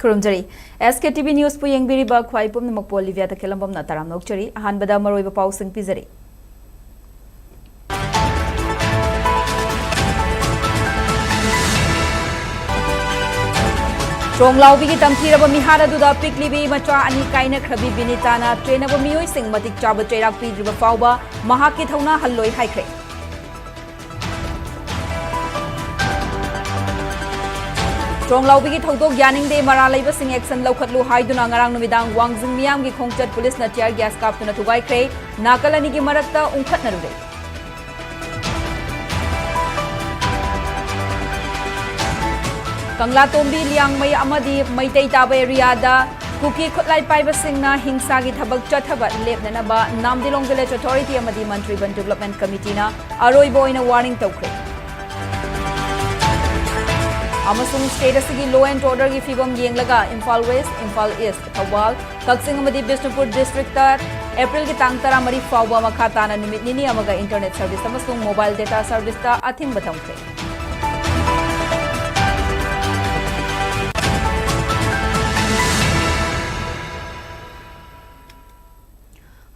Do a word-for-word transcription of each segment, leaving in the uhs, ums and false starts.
ꯈꯨꯔꯨꯝꯖꯔꯤ꯫ ꯑꯦꯁ ꯀꯦ T V ꯅ꯭ꯌꯨꯁꯄꯨ ꯌꯦꯡꯕꯤꯔꯤꯕ ꯈ꯭ꯋꯥꯏ ꯄꯨꯝꯅꯃꯛꯄꯨ ꯂꯤꯕꯤꯌꯥ ꯇꯈꯦꯜꯂꯝꯕꯝꯅ ꯇꯔꯥꯝꯅ ꯑꯣꯛꯆꯔꯤ꯫ ꯑꯍꯥꯟꯕꯗ ꯃꯔꯨꯑꯣꯏꯕ ꯄꯥꯎꯁꯤꯡ ꯄꯤꯖꯔꯤ꯫ ꯇ꯭ꯔꯣꯡꯂꯥꯎꯕꯤꯒꯤ ꯇꯝꯊꯤꯔꯕ ꯃꯤꯍꯥꯠ ꯑꯗꯨꯗ ꯄꯤꯛꯂꯤꯕꯤ ꯃꯆꯥ ꯑꯅꯤ ꯀꯥꯏꯅꯈ꯭ꯔꯕꯤ ꯕꯤꯅꯤꯇꯥꯅ ꯆꯦꯟꯅꯕ ꯃꯤꯑꯣꯏꯁꯤꯡ ꯃꯇꯤꯛ ꯆꯥꯕ ꯆꯩꯔꯥꯛ ꯄꯤꯗ꯭ꯔꯤꯕ ꯐꯥꯎꯕ ꯃꯍꯥꯛꯀꯤ ꯊꯧꯅꯥ ꯍꯜꯂꯣꯏ ꯍꯥꯏꯈ꯭ꯔꯦ꯫ ꯇ꯭ꯔꯣꯡꯂꯥꯎꯕꯤꯒꯤ ꯊꯧꯗꯣꯛ ꯌꯥꯅꯤꯡꯗꯦ, ꯃꯔꯥꯜ ꯂꯩꯕꯁꯤꯡ action ꯂꯧꯈꯠꯂꯨ ꯍꯥꯏꯗꯨꯅ ꯉꯔꯥꯡ ꯅꯨꯃꯤꯗꯥꯡ ꯋꯥꯡꯖꯤꯡ ꯃꯤꯌꯥꯝꯒꯤ ꯈꯣꯡꯆꯠ ꯄꯨꯂꯤꯁꯅ tear gas ꯀꯥꯞꯇꯨꯅ ꯊꯨꯒꯥꯏꯈ꯭ꯔꯦ꯫ ꯅꯥꯀꯜ ꯑꯅꯤꯒꯤ ꯃꯔꯛꯇ ꯎꯪꯈꯠꯅꯔꯨꯔꯦ꯫ ꯀꯪꯂꯥꯇꯣꯝꯕꯤ, ꯂꯤꯌꯥꯡꯃꯩ ꯑꯃꯗꯤ ꯃꯩꯇꯩ ꯇꯥꯕ ꯑꯦꯔꯤꯌꯥꯗ ꯀꯨꯀꯤ ꯈꯨꯠꯂꯥꯏ ꯄꯥꯏꯕꯁꯤꯡꯅ ꯍꯤꯡꯁꯥꯒꯤ ꯊꯕꯛ ꯆꯠꯊꯕ ꯂꯦꯞꯅꯅꯕ ꯅꯥꯝꯗꯤꯂꯣꯡ ꯚꯤꯂꯦꯖ ꯑꯣꯊꯣꯔꯤꯇꯤ ꯑꯃꯗꯤ ꯃꯟꯇ꯭ꯔꯤ ꯕꯟ ꯗꯤꯕꯂꯞꯃꯦꯟ ꯀꯃꯤꯇꯤꯅ ꯑꯔꯣꯏꯕ ꯑꯣꯏꯅ ꯋꯥꯔꯅꯤꯡ ꯇꯧꯈ꯭ꯔꯦ꯫ ꯑꯃꯁꯨꯡ ꯁ꯭ꯇꯦꯠ ꯑꯁꯤꯒꯤ law and order ꯒꯤ ꯐꯤꯕꯝ ꯌꯦꯡꯂꯒ ꯏꯝꯐꯥꯜ ꯋꯦꯁ, ꯏꯝꯐꯥꯜ ꯏꯁ, ꯊꯧꯕꯥꯜ, ꯀꯛꯆꯤꯡ ꯑꯃꯗꯤ ꯕꯤꯁꯅꯨꯄꯨꯔ ꯗꯤꯁꯇ꯭ꯔꯤꯛꯇ ꯑꯦꯄ꯭ꯔꯤꯜꯒꯤ ꯇꯥꯡ ꯇꯔꯥꯃꯔꯤ ꯐꯥꯎꯕ ꯃꯈꯥ ꯇꯥꯅ ꯅꯨꯃꯤꯠ ꯅꯤꯅꯤ ꯑꯃꯒ internet service ꯑꯃꯁꯨꯡ mobile data service ꯇ ꯑꯊꯤꯡꯕ ꯊꯝꯈ꯭ꯔꯦ꯫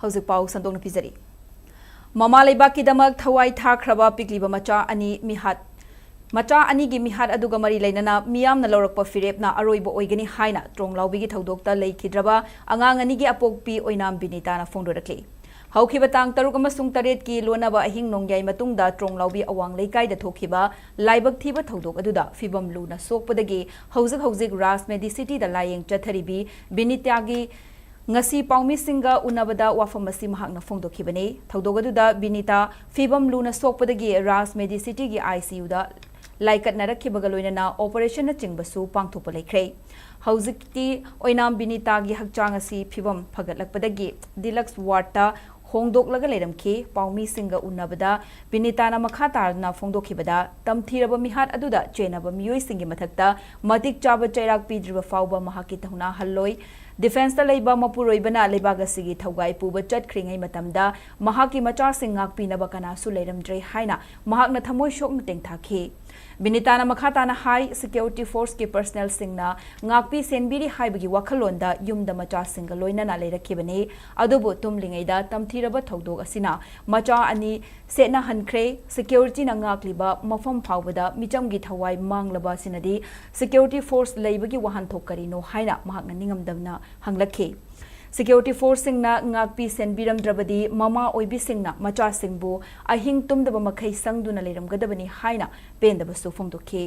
ꯍꯧꯖꯤꯛ ꯄꯥꯎ ꯁꯟꯗꯣꯛꯅ ꯄꯤꯖꯔꯤ꯫ ꯃꯃꯥ ꯂꯩꯕꯥꯛꯀꯤꯗꯃꯛ ꯊꯋꯥꯏ ꯊꯥꯈ꯭ꯔꯕ ꯄꯤꯛꯂꯤꯕ ꯃꯆꯥ ꯑꯅꯤ ꯃꯤꯍꯥꯠ, ꯃꯆꯥ ꯑꯅꯤꯒꯤ ꯃꯤꯍꯥꯠ ꯑꯗꯨꯒ ꯃꯔꯤ ꯂꯩꯅꯅ ꯃꯤꯌꯥꯝꯅ ꯂꯧꯔꯛꯄ ꯐꯤꯔꯦꯞꯅ ꯑꯔꯣꯏꯕ ꯑꯣꯏꯒꯅꯤ ꯍꯥꯏꯅ ꯇ꯭ꯔꯣꯡꯂꯥꯎꯕꯤꯒꯤ ꯊꯧꯗꯣꯛꯇ ꯂꯩꯈꯤꯗ꯭ꯔꯕ ꯑꯉꯥꯡ ꯑꯅꯤꯒꯤ ꯑꯄꯣꯛꯄꯤ ꯑꯣꯏꯅꯥꯝ ꯕꯤꯅꯤꯇꯥꯅ ꯐꯣꯡꯗꯣꯔꯛꯂꯤ꯫ ꯍꯧꯈꯤꯕ ꯇꯥꯡ ꯇꯔꯨꯛ ꯑꯃꯁꯨꯡ ꯇꯔꯦꯠꯀꯤ ꯂꯣꯟꯅꯕ ꯑꯍꯤꯡ ꯅꯣꯡꯌꯥꯏ ꯃꯇꯨꯡꯗ ꯇ꯭ꯔꯣꯡꯂꯥꯎꯕꯤ ꯑꯋꯥꯡ ꯂꯩꯀꯥꯏꯗ ꯊꯣꯛꯈꯤꯕ ꯂꯥꯏꯕꯛ ꯊꯤꯕ ꯊꯧꯗꯣꯛ ꯑꯗꯨꯗ ꯐꯤꯕꯝ ꯂꯨꯅ ꯁꯣꯛꯄꯗꯒꯤ ꯍꯧꯖꯤꯛ ꯍꯧꯖꯤꯛ ꯔꯥꯖ ꯃꯦꯗꯤꯁꯤꯇꯤꯗ ꯂꯥꯌꯦꯡ ꯆꯠꯊꯔꯤꯕꯤ ꯕꯤꯅꯤꯇꯥꯒꯤ ꯉꯁꯤ ꯄꯥꯎꯃꯤꯁꯤꯡꯒ ꯎꯅꯕꯗ ꯋꯥꯐꯝ ꯑꯁꯤ ꯃꯍꯥꯛꯅ ꯐꯣꯡꯗꯣꯛꯈꯤꯕꯅꯤ꯫ ꯊꯧꯗꯣꯛ ꯑꯗꯨꯗ ꯕꯤꯅꯤꯇꯥ ꯐꯤꯕꯝ ꯂꯨꯅ ꯁꯣꯛꯄꯗꯒꯤ ꯔꯥꯖ ꯃꯦꯗꯤꯁꯤꯇꯤꯒꯤ ICU ꯗ ꯂꯥꯏꯀꯠꯅꯔꯛꯈꯤꯕꯒ ꯂꯣꯏꯅꯅ operation ꯅꯆꯤꯡꯕꯁꯨ ꯄꯥꯡꯊꯣꯛꯄ ꯂꯩꯈ꯭ꯔꯦ꯫ ꯍꯧꯖꯤꯛꯇꯤ ꯑꯣꯏꯅꯥꯝ ꯕꯤꯅꯤꯇꯥꯒꯤ ꯍꯛꯆꯥꯡ ꯑꯁꯤ ꯐꯤꯕꯝ ꯐꯒꯠꯂꯛꯄꯗꯒꯤ deluxe ward ꯇ ꯍꯣꯡꯗꯣꯛꯂꯒ ꯂꯩꯔꯝꯈꯤ꯫ ꯄꯥꯎꯃꯤꯁꯤꯡꯒ ꯎꯅꯕꯗ ꯕꯤꯅꯤꯇꯥꯅ ꯃꯈꯥ ꯇꯥꯗꯨꯅ ꯐꯣꯡꯗꯣꯛꯈꯤꯕꯗ, ꯇꯝꯊꯤꯔꯕ ꯃꯤꯍꯥꯠ ꯑꯗꯨꯗ ꯆꯦꯟꯅꯕ ꯃꯤꯑꯣꯏꯁꯤꯡꯒꯤ ꯃꯊꯛꯇ ꯃꯇꯤꯛ ꯆꯥꯕ ꯆꯩꯔꯥꯛ ꯄꯤꯗ꯭ꯔꯤꯕ ꯐꯥꯎꯕ ꯃꯍꯥꯛꯀꯤ ꯊꯧꯅꯥ ꯍꯜꯂꯣꯏ꯫ Defence ꯇ ꯂꯩꯕ ꯃꯄꯨꯔꯣꯏꯕꯅ ꯂꯩꯕꯥꯛ ꯑꯁꯤꯒꯤ ꯊꯧꯒꯥꯏ ꯄꯨꯕ ꯆꯠꯈ꯭ꯔꯤꯉꯩ ꯃꯇꯝꯗ ꯃꯍꯥꯛꯀꯤ ꯃꯆꯥꯁꯤꯡ ꯉꯥꯛꯄꯤꯅꯕ ꯀꯅꯥꯁꯨ ꯂꯩꯔꯝꯗ꯭ꯔꯦ ꯍꯥꯏꯅ ꯃꯍꯥꯛꯅ ꯊꯃꯣꯏ ꯁꯣꯛꯅ ꯇꯦꯡꯊꯥꯈꯤ꯫ ꯕꯤꯅꯤꯇꯥꯅ ꯃꯈꯥ ꯇꯥꯅ ꯍꯥꯏ, ꯁꯦꯀ꯭ꯌꯨꯔꯤꯇꯤ ꯐꯣꯔꯁꯀꯤ ꯄꯔꯁꯅꯦꯜꯁꯤꯡꯅ ꯉꯥꯛꯄꯤ ꯁꯦꯟꯕꯤꯔꯤ ꯍꯥꯏꯕꯒꯤ ꯋꯥꯈꯜꯂꯣꯟꯗ ꯌꯨꯝꯗ ꯃꯆꯥꯁꯤꯡꯒ ꯂꯣꯏꯅꯅ ꯂꯩꯔꯛꯈꯤꯕꯅꯤ꯫ ꯑꯗꯨꯕꯨ ꯇꯨꯝꯂꯤꯉꯩꯗ ꯇꯝꯊꯤꯔꯕ ꯊꯧꯗꯣꯛ ꯑꯁꯤꯅ ꯃꯆꯥ ꯑꯅꯤ ꯁꯦꯠꯅꯍꯟꯈ꯭ꯔꯦ꯫ ꯁꯦꯀ꯭ꯌꯨꯔꯤꯇꯤꯅ ꯉꯥꯛꯂꯤꯕ ꯃꯐꯝ ꯐꯥꯎꯕꯗ ꯃꯤꯆꯝꯒꯤ ꯊꯋꯥꯏ ꯃꯥꯡꯂꯕ ꯑꯁꯤꯅꯗꯤ ꯁꯦꯀ꯭ꯌꯨꯔꯤꯇꯤ ꯐꯣꯔꯁ ꯂꯩꯕꯒꯤ ꯋꯥꯍꯟꯊꯣꯛ ꯀꯔꯤꯅꯣ ꯍꯥꯏꯅ ꯃꯍꯥꯛꯅ ꯅꯤꯡꯉꯝꯗꯕꯅ ꯍꯪꯂꯛꯈꯤ꯫ ꯁꯦꯀ꯭ꯌꯨꯔꯤꯇꯤ ꯐꯣꯔꯁꯁꯤꯡꯅ ꯉꯥꯛꯄꯤ ꯁꯦꯟꯕꯤꯔꯝꯗ꯭ꯔꯕꯗꯤ ꯃꯃꯥ ꯑꯣꯏꯕꯤꯁꯤꯡꯅ ꯃꯆꯥꯁꯤꯡꯕꯨ ꯑꯍꯤꯡ ꯇꯨꯝꯗꯕ ꯃꯈꯩ ꯁꯪꯗꯨꯅ ꯂꯩꯔꯝꯒꯗꯕꯅꯤ ꯍꯥꯏꯅ ꯄꯦꯟꯗꯕꯁꯨ ꯐꯣꯡꯗꯣꯛꯈꯤ꯫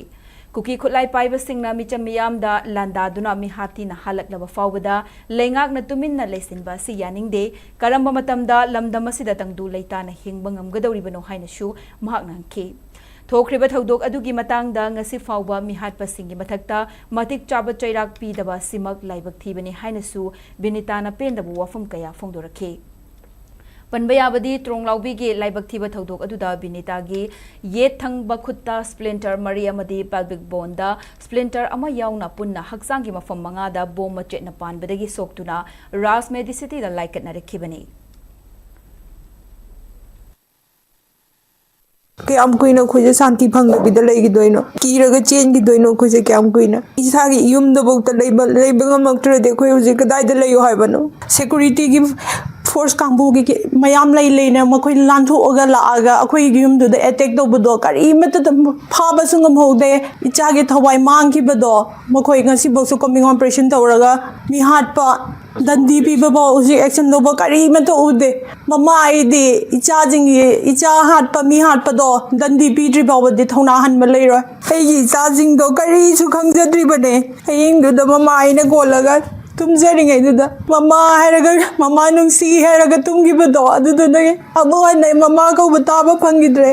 ꯀꯨꯀꯤ ꯈꯨꯠꯂꯥꯏ ꯄꯥꯏꯕꯁꯤꯡꯅ ꯃꯤꯆꯝ ꯃꯤꯌꯥꯝꯗ ꯂꯥꯟꯗꯥꯗꯨꯅ ꯃꯤꯍꯥꯠ ꯊꯤꯅ ꯍꯜꯂꯛꯂꯕ ꯐꯥꯎꯕꯗ ꯂꯩꯉꯥꯛꯅ ꯇꯨꯃꯤꯟꯅ ꯂꯩꯁꯤꯟꯕ ꯑꯁꯤ ꯌꯥꯅꯤꯡꯗꯦ꯫ ꯀꯔꯝꯕ ꯃꯇꯝꯗ ꯂꯝꯗꯝ ꯑꯁꯤꯗ ꯇꯪꯗꯨ ꯂꯩꯇꯥꯅ ꯍꯤꯡꯕ ꯉꯝꯒꯗꯧꯔꯤꯕꯅꯣ ꯍꯥꯏꯅꯁꯨ ꯃꯍꯥꯛꯅ ꯍꯪꯈꯤ꯫ ꯊꯣꯛꯈ꯭ꯔꯤꯕ ꯊꯧꯗꯣꯛ ꯑꯗꯨꯒꯤ ꯃꯇꯥꯡꯗ ꯉꯁꯤ ꯐꯥꯎꯕ ꯃꯤꯍꯥꯠꯄꯁꯤꯡꯒꯤ ꯃꯊꯛꯇ ꯃꯇꯤꯛ ꯆꯥꯕ ꯆꯩꯔꯥꯛ ꯄꯤꯗꯕ ꯑꯁꯤꯃꯛ ꯂꯥꯏꯕꯛ ꯊꯤꯕꯅꯤ ꯍꯥꯏꯅꯁꯨ ꯕꯤꯅꯤꯇꯥꯅ ꯄꯦꯟꯗꯕ ꯋꯥꯐꯝ ꯀꯌꯥ ꯐꯣꯡꯗꯣꯔꯛꯈꯤ꯫ ꯄꯟꯕ ꯌꯥꯕꯗꯤ, ꯇ꯭ꯔꯣꯡꯂꯥꯎꯕꯤꯒꯤ ꯂꯥꯏꯕꯛ ꯊꯤꯕ ꯊꯧꯗꯣꯛ ꯑꯗꯨꯗ ꯕꯤꯅꯤꯇꯥꯒꯤ ꯌꯦꯠ ꯊꯪꯕ ꯈꯨꯠꯇ ꯁ꯭ꯄ꯭ꯂꯤꯟꯇꯔ ꯃꯔꯤ ꯑꯃꯗꯤ ꯄꯦꯜꯚꯤꯛ ꯕꯣꯟꯗ ꯁ꯭ꯄ꯭ꯂꯤꯟꯇꯔ ꯑꯃ ꯌꯥꯎꯅ ꯄꯨꯟꯅ ꯍꯛꯆꯥꯡꯒꯤ ꯃꯐꯝ ꯃꯉꯥꯗ ꯕꯣꯝ ꯃꯆꯦꯠꯅ ꯄꯥꯟꯕꯗꯒꯤ ꯁꯣꯛꯇꯨꯅ ꯔꯥꯖ ꯃꯦꯗꯤꯁꯤꯇꯤꯗ ꯂꯥꯏꯀꯠꯅꯔꯛꯈꯤꯕꯅꯤ꯫ ꯀꯌꯥꯝ ꯀꯨꯏꯅ ꯑꯩꯈꯣꯏꯁꯦ ꯁꯥꯟꯇꯤ ꯐꯪꯗꯕꯤꯗ ꯂꯩꯈꯤꯗꯣꯏꯅꯣ? ꯀꯤꯔꯒ ꯆꯦꯟꯈꯤꯗꯣꯏꯅꯣ ꯑꯩꯈꯣꯏꯁꯦ ꯀꯌꯥꯝ ꯀꯨꯏꯅ? ꯏꯁꯥꯒꯤ ꯌꯨꯝꯗꯐꯥꯎꯗ ꯂꯩꯕ, ꯂꯩꯕ ꯉꯝꯃꯛꯇ꯭ꯔꯗꯤ ꯑꯩꯈꯣꯏ ꯍꯧꯖꯤꯛ ꯀꯗꯥꯏꯗ ꯂꯩꯌꯣ ꯍꯥꯏꯕꯅꯣ? ꯁꯦꯀ꯭ꯌꯨꯔꯤꯇꯤꯒꯤ ꯐꯣꯔꯁ ꯀꯥꯡꯕꯨꯒꯤ ꯀꯤ-, ꯃꯌꯥꯝ ꯂꯩ ꯂꯩꯅ ꯃꯈꯣꯏ ꯂꯥꯟꯊꯣꯛꯑꯒ ꯂꯥꯛꯑꯒ ꯑꯩꯈꯣꯏꯒꯤ ꯌꯨꯝꯗꯨꯗ ꯑꯦꯇꯦꯛ ꯇꯧꯕꯗꯣ ꯀꯔꯤꯃꯠꯇ ꯐꯥꯕꯁꯨ ꯉꯝꯍꯧꯗꯦ꯫ ꯏꯆꯥꯒꯤ ꯊꯋꯥꯏ ꯃꯥꯡꯈꯤꯕꯗꯣ ꯃꯈꯣꯏ ꯉꯁꯤꯐꯥꯎꯁꯨ ꯀꯣꯝꯕꯤꯡ ꯑꯣꯄꯔꯦꯁꯟ ꯇꯧꯔꯒ ꯃꯤꯍꯥꯠꯄ, ꯗꯟꯗꯤ ꯄꯤꯕꯐꯥꯎ ꯍꯧꯖꯤꯛ ꯑꯦꯛꯁꯟ ꯂꯧꯕ ꯀꯔꯤꯃꯠꯇ ꯎꯗꯦ꯫ ꯃꯃꯥ ꯑꯩꯗꯤ ꯏꯆꯥꯁꯤꯡꯒꯤ, ꯏꯆꯥ ꯍꯥꯠꯄ, ꯃꯤ ꯍꯥꯠꯄꯗꯣ ꯗꯟꯗꯤ ꯄꯤꯗ꯭ꯔꯤ ꯐꯥꯎꯕꯗꯤ ꯊꯧꯅꯥ ꯍꯟꯕ ꯂꯩꯔꯣꯏ꯫ ꯑꯩꯒꯤ ꯏꯆꯥꯁꯤꯡꯗꯣ ꯀꯔꯤꯁꯨ ꯈꯪꯖꯗ꯭ꯔꯤꯕꯅꯦ꯫ ꯍꯌꯦꯡꯗꯨꯗ ꯃꯃꯥ ꯑꯩꯅ ꯀꯣꯜꯂꯒ ꯇꯨꯝꯖꯔꯤꯉꯩꯗꯨꯗ ꯃꯃꯥ ꯍꯥꯏꯔꯒ, "ꯃꯃꯥ ꯅꯨꯡꯁꯤ" ꯍꯥꯏꯔꯒ ꯇꯨꯝꯈꯤꯕꯗꯣ, ꯑꯗꯨꯗꯨꯗꯒꯤ ꯑꯃꯨꯛ ꯍꯟꯅ ꯑꯩ ꯃꯃꯥ ꯀꯧꯕ ꯇꯥꯕ ꯐꯪꯈꯤꯗ꯭ꯔꯦ꯫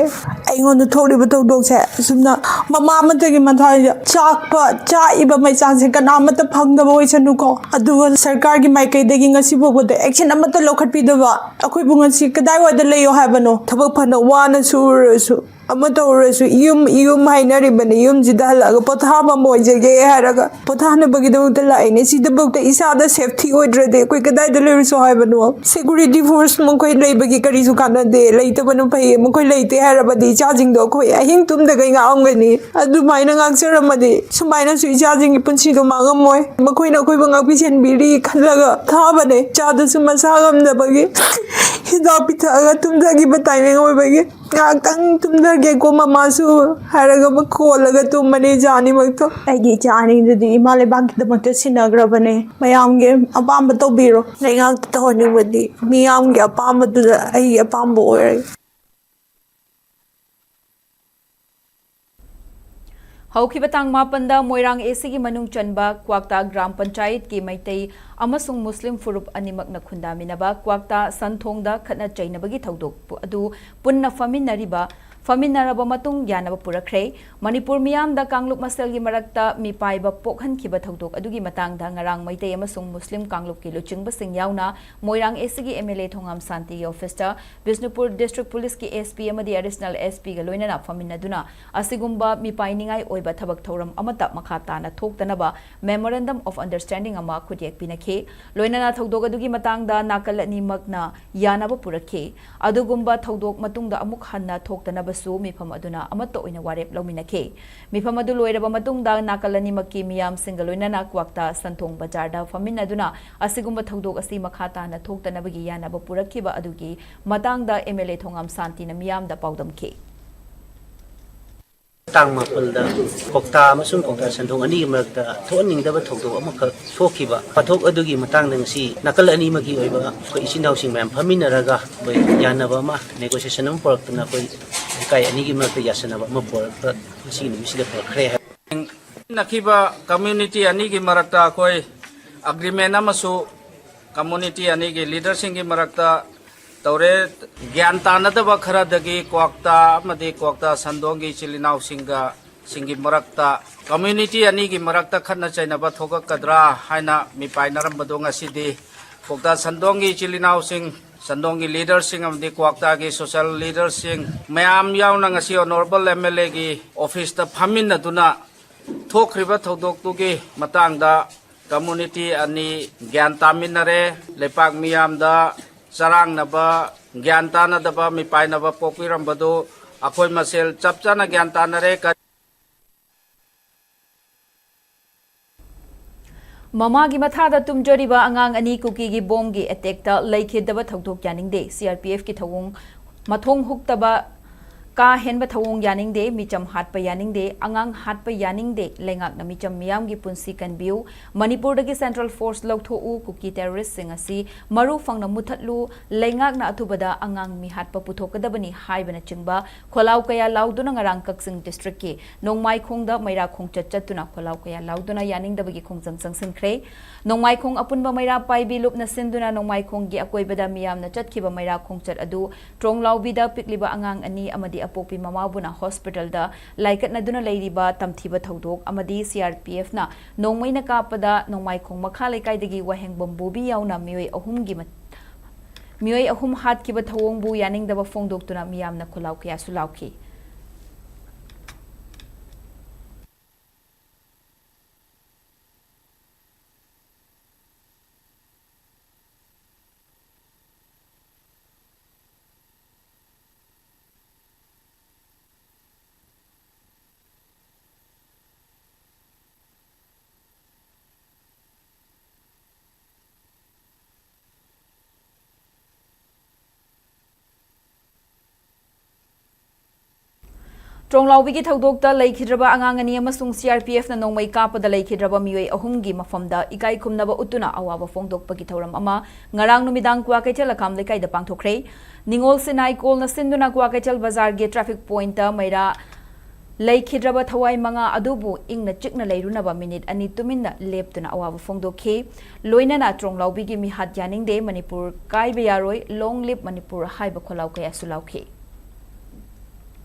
ꯑꯩꯉꯣꯟꯗ ꯊꯣꯛꯂꯤꯕ ꯊꯧꯗꯣꯛꯁꯦ ꯑꯁꯨꯝꯅ ꯃꯃꯥ ꯑꯃꯠꯇꯒꯤ ꯃꯊꯥꯏꯗ ꯆꯥꯛꯄ, ꯆꯥꯛꯏꯕ ꯃꯩꯆꯥꯛꯁꯦ ꯀꯅꯥꯃꯠꯇ ꯐꯪꯗꯕ ꯑꯣꯏꯁꯅꯨꯀꯣ꯫ ꯑꯗꯨꯒ ꯁꯔꯀꯥꯔꯒꯤ ꯃꯥꯏꯀꯩꯗꯒꯤ ꯉꯁꯤ ꯐꯥꯎꯕꯗ ꯑꯦꯛꯁꯟ ꯑꯃꯠꯇ ꯂꯧꯈꯠꯄꯤꯗꯕ, ꯑꯩꯈꯣꯏꯕꯨ ꯉꯁꯤ ꯀꯗꯥꯏꯋꯥꯏꯗ ꯂꯩꯌꯣ ꯍꯥꯏꯕꯅꯣ? ꯊꯕꯛ ꯐꯅ ꯋꯥꯅ ꯁꯨꯔꯁꯨ, ꯑꯃ ꯇꯧꯔꯁꯨ ꯌꯨꯝ, ꯌꯨꯝ ꯍꯥꯏꯅꯔꯤꯕꯅꯤ, ꯌꯨꯝꯁꯤꯗ ꯍꯜꯂꯛꯑꯒ ꯄꯣꯊꯥꯕ ꯑꯃ ꯑꯣꯏꯖꯒꯦ ꯍꯥꯏꯔꯒ ꯄꯣꯊꯥꯅꯕꯒꯤꯗꯃꯛꯇ ꯂꯥꯛꯏꯅꯦ꯫ ꯁꯤꯗꯐꯥꯎꯗ ꯏꯁꯥꯗ safety ꯑꯣꯏꯗ꯭ꯔꯗꯤ ꯑꯩꯈꯣꯏ ꯀꯗꯥꯏꯗ ꯂꯩꯔꯨꯁꯣ ꯍꯥꯏꯕꯅꯣ? Security force ꯃꯈꯣꯏ ꯂꯩꯕꯒꯤ ꯀꯔꯤꯁꯨ ꯀꯥꯟꯅꯗꯦ, ꯂꯩꯇꯕꯅ ꯐꯩꯌꯦ꯫ ꯃꯈꯣꯏ ꯂꯩꯇꯦ ꯍꯥꯏꯔꯕꯗꯤ ꯏꯆꯥꯁꯤꯡꯗꯣ ꯑꯩꯈꯣꯏ ꯑꯍꯤꯡ ꯇꯨꯝꯗꯈꯩ ꯉꯥꯛꯑꯝꯒꯅꯤ꯫ ꯑꯗꯨꯃꯥꯏꯅ ꯉꯥꯛꯆꯔꯝꯃꯗꯤ ꯁꯨꯃꯥꯏꯅꯁꯨ ꯏꯆꯥꯁꯤꯡꯒꯤ ꯄꯨꯟꯁꯤꯗꯣ ꯃꯥꯡꯉꯝꯃꯣꯏ꯫ ꯃꯈꯣꯏꯅ ꯑꯩꯈꯣꯏꯕꯨ ꯉꯥꯛꯄꯤ ꯁꯦꯟꯕꯤꯔꯤ ꯈꯜꯂꯒ ꯊꯥꯕꯅꯦ꯫ ꯏꯆꯥꯗꯨꯁꯨ ꯃꯁꯥ ꯉꯝꯗꯕꯒꯤ ꯍꯤꯗꯥꯛ ꯄꯤꯊꯛꯑꯒ ꯇꯨꯝꯊꯈꯤꯕ timing ꯑꯣꯏꯕꯒꯤ꯫ ꯉꯥꯏꯍꯥꯛꯇꯪ ꯇꯨꯝꯊꯒꯦꯀꯣ ꯃꯃꯥꯁꯨ ꯍꯥꯏꯔꯒ ꯑꯃ ꯈꯣꯜꯂꯒ ꯇꯨꯝꯕꯅꯦ ꯏꯆꯥ ꯑꯅꯤꯃꯛꯇꯣ꯫ ꯑꯩꯒꯤ ꯏꯆꯥ ꯑꯅꯤꯗꯨꯗꯤ ꯏꯃꯥ ꯂꯩꯕꯥꯛꯀꯤꯗꯃꯛꯇ ꯁꯤꯟꯅꯈ꯭ꯔꯕꯅꯦ꯫ ꯃꯌꯥꯝꯒꯤ ꯑꯄꯥꯝꯕ ꯇꯧꯕꯤꯔꯣ꯫ ꯂꯩꯉꯥꯛꯇ ꯇꯧꯍꯟꯅꯤꯡꯕꯗꯤ ꯃꯤꯌꯥꯝꯒꯤ ꯑꯄꯥꯝꯕꯗꯨꯗ ꯑꯩꯒꯤ ꯑꯄꯥꯝꯕ ꯑꯣꯏꯔꯒꯦ꯫ ꯍꯧꯈꯤꯕ ꯇꯥꯡ ꯃꯥꯄꯟꯗ ꯃꯣꯏꯔꯥꯡ ꯑꯦꯁꯤꯒꯤ ꯃꯅꯨꯡ ꯆꯟꯕ ꯀ꯭ꯋꯥꯛꯇꯥ ꯒ꯭ꯔꯥꯝ ꯄꯟꯆꯥꯌꯠꯀꯤ ꯃꯩꯇꯩ ꯑꯃꯁꯨꯡ ꯃꯨꯁꯂꯤꯝ ꯐꯨꯔꯨꯞ ꯑꯅꯤꯃꯛꯅ ꯈꯨꯟꯗꯥꯃꯤꯟꯅꯕ ꯀ꯭ꯋꯥꯛꯇꯥ ꯁꯟꯊꯣꯡꯗ ꯈꯠꯅ ꯆꯩꯅꯕꯒꯤ ꯊꯧꯗꯣꯛ ꯑꯗꯨ ꯄꯨꯟꯅ ꯐꯝꯃꯤꯟꯅꯔꯤꯕ ꯐꯝꯃꯤꯟꯅꯔꯕ ꯃꯇꯨꯡ ꯌꯥꯅꯕ ꯄꯨꯔꯛꯈ꯭ꯔꯦ꯫ ꯃꯅꯤꯄꯨꯔ ꯃꯤꯌꯥꯝꯗ ꯀꯥꯡꯂꯨꯞ ꯃꯁꯦꯜꯒꯤ ꯃꯔꯛꯇ ꯃꯤꯄꯥꯏꯕ ꯄꯣꯛꯍꯟꯈꯤꯕ ꯊꯧꯗꯣꯛ ꯑꯗꯨꯒꯤ ꯃꯇꯥꯡꯗ ꯉꯔꯥꯡ ꯃꯩꯇꯩ ꯑꯃꯁꯨꯡ ꯃꯨꯁꯂꯤꯝ ꯀꯥꯡꯂꯨꯞꯀꯤ ꯂꯨꯆꯤꯡꯕꯁꯤꯡ ꯌꯥꯎꯅ ꯃꯣꯏꯔꯥꯡ ꯑꯦꯁꯤꯒꯤ ꯑꯦꯝ ꯑꯦꯜ ꯑꯦ ꯊꯣꯉꯥꯝ ꯁꯥꯟꯇꯤꯒꯤ ꯑꯣꯐꯤꯁꯇ ꯕꯤꯁꯅꯨꯄꯨꯔ ꯗꯤꯁꯇ꯭ꯔꯤꯛ ꯄꯨꯂꯤꯁꯀꯤ ꯑꯦꯁ ꯄꯤ ꯑꯃꯗꯤ ꯑꯦꯗꯤꯁꯅꯦꯜ ꯑꯦꯁ ꯄꯤꯒ ꯂꯣꯏꯅꯅ ꯐꯝꯃꯤꯟꯅꯗꯨꯅ ꯑꯁꯤꯒꯨꯝꯕ ꯃꯤꯄꯥꯏꯅꯤꯡꯉꯥꯏ ꯑꯣꯏꯕ ꯊꯕꯛ ꯊꯧꯔꯝ ꯑꯃꯠꯇ ꯃꯈꯥ ꯇꯥꯅ ꯊꯣꯛꯇꯅꯕ memorandum of understanding ꯑꯃ ꯈꯨꯠꯌꯦꯛ ꯄꯤꯅꯈꯤ꯫ ꯂꯣꯏꯅꯅ ꯊꯧꯗꯣꯛ ꯑꯗꯨꯒꯤ ꯃꯇꯥꯡꯗ ꯅꯥꯀꯜ ꯑꯅꯤꯃꯛꯅ ꯌꯥꯅꯕ ꯄꯨꯔꯛꯈꯤ꯫ ꯑꯗꯨꯒꯨꯝꯕ ꯊꯧꯗꯣꯛ ꯃꯇꯨꯡꯗ ꯑꯃꯨꯛ ꯍꯟꯅ ꯊꯣꯛꯇꯅꯕꯁꯨ ꯃꯤꯐꯝ ꯑꯗꯨꯅ ꯑꯃꯠꯇ ꯑꯣꯏꯅ ꯋꯥꯔꯦꯞ ꯂꯧꯃꯤꯟꯅꯈꯤ꯫ ꯃꯤꯐꯝ ꯑꯗꯨ ꯂꯣꯏꯔꯕ ꯃꯇꯨꯡꯗ ꯅꯥꯀꯜ ꯑꯅꯤꯃꯛꯀꯤ ꯃꯤꯌꯥꯝꯁꯤꯡꯒ ꯂꯣꯏꯅꯅ ꯀ꯭ꯋꯥꯛꯇꯥ ꯁꯟꯊꯣꯡ ꯕꯖꯥꯔꯗ ꯐꯝꯃꯤꯟꯅꯗꯨꯅ ꯑꯁꯤꯒꯨꯝꯕ ꯊꯧꯗꯣꯛ ꯑꯁꯤ ꯃꯈꯥ ꯇꯥꯅ ꯊꯣꯛꯇꯅꯕꯒꯤ ꯌꯥꯅꯕ ꯄꯨꯔꯛꯈꯤꯕ ꯑꯗꯨꯒꯤ ꯃꯇꯥꯡꯗ ꯑꯦꯝ ꯑꯦꯜ ꯑꯦ ꯊꯣꯉꯥꯝ ꯁꯥꯟꯇꯤꯅ ꯃꯤꯌꯥꯝꯗ ꯄꯥꯎꯗꯝꯈꯤ꯫ ꯇꯥꯡ ꯃꯥꯄꯜꯗ ꯀ꯭ꯋꯥꯛꯇꯥ ꯑꯃꯁꯨꯡ ꯀ꯭ꯋꯥꯛꯇꯥ ꯁꯟꯗꯣꯡ ꯑꯅꯤꯒꯤ ꯃꯔꯛꯇ ꯊꯣꯛꯍꯟꯅꯤꯡꯗꯕ ꯊꯧꯗꯣꯛ ꯑꯃꯈꯛ ꯊꯣꯛꯈꯤꯕ ꯄꯣꯠꯊꯣꯛ ꯑꯗꯨꯒꯤ ꯃꯇꯥꯡꯗ ꯉꯁꯤ ꯅꯥꯀꯜ ꯑꯅꯤꯃꯛꯀꯤ ꯑꯣꯏꯕ ꯑꯩꯈꯣꯏ ꯏꯆꯤꯟ ꯏꯅꯥꯎꯁꯤꯡ ꯃꯌꯥꯝ ꯐꯝꯃꯤꯟꯅꯔꯒ ꯑꯩꯈꯣꯏ ꯌꯥꯅꯕ ꯑꯃ, negotiation ꯑꯃ ꯄꯨꯔꯛꯇꯨꯅ ꯑꯩꯈꯣꯏ ꯂꯩꯀꯥꯏ ꯑꯅꯤꯒꯤ ꯃꯔꯛꯇ ꯌꯥꯁꯟꯅꯕ ꯑꯃ ꯄꯨꯔꯛꯄ ꯉꯁꯤꯒꯤ ꯅꯨꯃꯤꯠꯁꯤꯗ ꯄꯨꯔꯛꯈ꯭ꯔꯦ ꯍꯥꯏ꯫ ꯅꯛꯈꯤꯕ community ꯑꯅꯤꯒꯤ ꯃꯔꯛꯇ ꯑꯩꯈꯣꯏ agreement ꯑꯃꯁꯨ community ꯑꯅꯤꯒꯤ leaderꯁꯤꯡꯒꯤ ꯃꯔꯛꯇ ꯇꯧꯔꯦ꯫ ꯒ꯭ꯌꯥꯟ ꯇꯥꯅꯗꯕ ꯈꯔꯗꯒꯤ ꯀ꯭ꯋꯥꯛꯇꯥ ꯑꯃꯗꯤ ꯀ꯭ꯋꯥꯛꯇꯥ ꯁꯟꯗꯣꯡꯒꯤ ꯏꯆꯤꯜ ꯏꯅꯥꯎꯁꯤꯡꯒ ꯁꯤꯡꯒꯤ ꯃꯔꯛꯇ, community ꯑꯅꯤꯒꯤ ꯃꯔꯛꯇ ꯈꯠꯅ ꯆꯩꯅꯕ ꯊꯣꯛꯂꯛꯀꯗ꯭ꯔꯥ ꯍꯥꯏꯅ ꯃꯤꯄꯥꯏꯅꯔꯝꯕꯗꯨ ꯉꯁꯤꯗꯤ ꯀ꯭ꯋꯥꯛꯇꯥ ꯁꯟꯗꯣꯡꯒꯤ ꯏꯆꯤꯜ ꯏꯅꯥꯎꯁꯤꯡ ꯆꯟꯗꯣꯡꯒꯤ ꯂꯤꯗꯔꯁꯤꯡ ꯑꯃꯗꯤ ꯀ꯭ꯋꯥꯛꯇꯥꯒꯤ ꯁꯣꯁꯤꯌꯦꯜ ꯂꯤꯗꯔꯁꯤꯡ ꯃꯌꯥꯝ ꯌꯥꯎꯅ ꯉꯁꯤ ꯑꯣꯅꯔꯦꯕꯜ ꯑꯦꯝ ꯑꯦꯜ ꯑꯦꯒꯤ ꯑꯣꯐꯤꯁꯇ ꯐꯝꯃꯤꯟꯅꯗꯨꯅ ꯊꯣꯛꯈ꯭ꯔꯤꯕ ꯊꯧꯗꯣꯛꯇꯨꯒꯤ ꯃꯇꯥꯡꯗ ꯀꯝꯃꯨꯅꯤꯇꯤ ꯑꯅꯤ ꯒ꯭ꯌꯥꯟ ꯇꯥꯃꯤꯟꯅꯔꯦ꯫ ꯂꯩꯄꯥꯛ ꯃꯤꯌꯥꯝꯗ ꯆꯔꯥꯡꯅꯕ, ꯒ꯭ꯌꯥꯟ ꯇꯥꯅꯗꯕ, ꯃꯤꯄꯥꯏꯅꯕ ꯄꯣꯛꯄꯤꯔꯝꯕꯗꯨ ꯑꯩꯈꯣꯏ ꯃꯁꯦꯜ ꯆꯞ ꯆꯥꯅ ꯒ꯭ꯌꯥꯟ ꯇꯥꯅꯔꯦ꯫ ꯀ- ꯃꯃꯥꯒꯤ ꯃꯊꯥꯗ ꯇꯨꯝꯖꯔꯤꯕ ꯑꯉꯥꯡ ꯑꯅꯤ ꯀꯨꯀꯤꯒꯤ ꯕꯣꯝꯒꯤ ꯑꯦꯇꯦꯛꯇ ꯂꯩꯈꯤꯗꯕ ꯊꯧꯗꯣꯛ ꯌꯥꯅꯤꯡꯗꯦ꯫ ꯁꯤ ꯑꯥꯔ ꯄꯤ ꯑꯦꯐꯀꯤ ꯊꯧꯑꯣꯡ ꯃꯊꯣꯡ ꯍꯨꯛꯇꯕ, ꯀꯥ ꯍꯦꯟꯕ ꯊꯧꯑꯣꯡ ꯌꯥꯅꯤꯡꯗꯦ꯫ ꯃꯤꯆꯝ ꯍꯥꯠꯄ ꯌꯥꯅꯤꯡꯗꯦ꯫ ꯑꯉꯥꯡ ꯍꯥꯠꯄ ꯌꯥꯅꯤꯡꯗꯦ꯫ ꯂꯩꯉꯥꯛꯅ ꯃꯤꯆꯝ ꯃꯤꯌꯥꯝꯒꯤ ꯄꯨꯟꯁꯤ ꯀꯟꯕꯤꯌꯨ꯫ ꯃꯅꯤꯄꯨꯔꯗꯒꯤ ꯁꯦꯟꯇ꯭ꯔꯦꯜ ꯐꯣꯔꯁ ꯂꯧꯊꯣꯛꯎ꯫ ꯀꯨꯀꯤ ꯇꯦꯔꯣꯔꯤꯁꯁꯤꯡ ꯑꯁꯤ ꯃꯔꯨ ꯐꯪꯅ ꯃꯨꯊꯠꯂꯨ꯫ ꯂꯩꯉꯥꯛꯅ ꯑꯊꯨꯕꯗ ꯑꯉꯥꯡ ꯃꯤꯍꯥꯠꯄ ꯄꯨꯊꯣꯛꯀꯗꯕꯅꯤ ꯍꯥꯏꯕꯅꯆꯤꯡꯕ ꯈꯣꯜꯂꯥꯎ ꯀꯌꯥ ꯂꯥꯎꯗꯨꯅ ꯉꯔꯥꯡ ꯀꯛꯆꯤꯡ ꯗꯤꯁꯇ꯭ꯔꯤꯛꯀꯤ ꯅꯣꯡꯃꯥꯏꯈꯣꯡꯗ ꯃꯩꯔꯥ ꯈꯣꯡꯆꯠ ꯆꯠꯇꯨꯅ ꯈꯣꯜꯂꯥꯎ ꯀꯌꯥ ꯂꯥꯎꯗꯨꯅ ꯌꯥꯅꯤꯡꯗꯕꯒꯤ ꯈꯣꯡꯖꯪ ꯆꯪꯁꯤꯟꯈ꯭ꯔꯦ꯫ ꯅꯣꯡꯃꯥꯏꯈꯣꯡ ꯑꯄꯨꯟꯕ ꯃꯩꯔꯥ ꯄꯥꯏꯕꯤ ꯂꯨꯞꯅ ꯁꯤꯟꯗꯨꯅ ꯅꯣꯡꯃꯥꯏꯈꯣꯡꯒꯤ ꯑꯀꯣꯏꯕꯗ ꯃꯤꯌꯥꯝꯅ ꯆꯠꯈꯤꯕ ꯃꯩꯔꯥ ꯈꯣꯡꯆꯠ ꯑꯗꯨ ꯇ꯭ꯔꯣꯡꯂꯥꯎꯕꯤꯗ ꯄꯤꯛꯂꯤꯕ ꯑꯉꯥꯡ ꯑꯅꯤ ꯑꯃꯗꯤ ꯑꯄꯣꯛꯄꯤ ꯃꯃꯥꯕꯨꯅ ꯍꯣꯁꯄꯤꯇꯥꯜꯗ ꯂꯥꯏꯀꯠꯅꯗꯨꯅ ꯂꯩꯔꯤꯕ ꯇꯝꯊꯤꯕ ꯊꯧꯗꯣꯛ ꯑꯃꯗꯤ ꯁꯤ ꯑꯥꯔ ꯄꯤ ꯑꯦꯐꯅ ꯅꯣꯡꯃꯩꯅ ꯀꯥꯞꯄꯗ ꯅꯣꯡꯃꯥꯏꯈꯣꯡ ꯃꯈꯥ ꯂꯩꯀꯥꯏꯗꯒꯤ ꯋꯥꯍꯦꯡꯕꯝ ꯕꯣꯕꯤ ꯌꯥꯎꯅ ꯃꯤꯑꯣꯏ ꯑꯍꯨꯝꯒꯤ ꯃ-, ꯃꯤꯑꯣꯏ ꯑꯍꯨꯝ ꯍꯥꯠꯈꯤꯕ ꯊꯧꯑꯣꯡꯕꯨ ꯌꯥꯅꯤꯡꯗꯕ ꯐꯣꯡꯗꯣꯛꯇꯨꯅ ꯃꯤꯌꯥꯝꯅ ꯈꯣꯜꯂꯥꯎ ꯀꯌꯥꯁꯨ ꯂꯥꯎꯈꯤ꯫ ꯇ꯭ꯔꯣꯡꯂꯥꯎꯕꯤꯒꯤ ꯊꯧꯗꯣꯛꯇ ꯂꯩꯈꯤꯗ꯭ꯔꯕ ꯑꯉꯥꯡ ꯑꯅꯤ ꯑꯃꯁꯨꯡ ꯁꯤ ꯑꯥꯔ ꯄꯤ ꯑꯦꯐꯅ ꯅꯣꯡꯃꯩ ꯀꯥꯞꯄꯗ ꯂꯩꯈꯤꯗ꯭ꯔꯕ ꯃꯤꯑꯣꯏ ꯑꯍꯨꯝꯒꯤ ꯃꯐꯝꯗ ꯏꯀꯥꯏ ꯈꯨꯝꯅꯕ ꯎꯠꯇꯨꯅ ꯑꯋꯥꯕ ꯐꯣꯡꯗꯣꯛꯄꯒꯤ ꯊꯧꯔꯝ ꯑꯃ ꯉꯔꯥꯡ ꯅꯨꯃꯤꯗꯥꯡ ꯀ꯭ꯋꯥꯀꯩꯊꯦꯜ ꯑꯈꯥꯝ ꯂꯩꯀꯥꯏꯗ ꯄꯥꯡꯊꯣꯛꯈ꯭ꯔꯦ꯫ ꯅꯤꯉꯣꯜ ꯁꯤꯟꯅꯥꯏ ꯀꯣꯜꯅ ꯁꯤꯟꯗꯨꯅ ꯀ꯭ꯋꯥꯀꯩꯊꯦꯜ ꯕꯖꯥꯔꯒꯤ ꯇ꯭ꯔꯥꯐꯤꯛ ꯄꯣꯏꯟꯠꯇ ꯃꯩꯔꯥ ꯂꯩꯈꯤꯗ꯭ꯔꯕ ꯊꯋꯥꯏ ꯃꯉꯥ ꯑꯗꯨꯕꯨ ꯏꯪꯅ ꯆꯤꯛꯅ ꯂꯩꯔꯨꯅꯕ ꯃꯤꯅꯤꯠ ꯑꯅꯤ ꯇꯨꯃꯤꯟꯅ ꯂꯦꯞꯇꯨꯅ ꯑꯋꯥꯕ ꯐꯣꯡꯗꯣꯛꯈꯤ꯫ ꯂꯣꯏꯅꯅ ꯇ꯭ꯔꯣꯡꯂꯥꯎꯕꯤꯒꯤ ꯃꯤꯍꯥꯠ ꯌꯥꯅꯤꯡꯗꯦ, ꯃꯅꯤꯄꯨꯔ ꯀꯥꯏꯕ ꯌꯥꯔꯣꯏ, ꯂꯣꯡ ꯂꯤꯞ ꯃꯅꯤꯄꯨꯔ ꯍꯥꯏꯕ ꯈꯣꯜꯂꯥꯎ ꯀꯌꯥꯁꯨ ꯂꯥꯎꯈꯤ꯫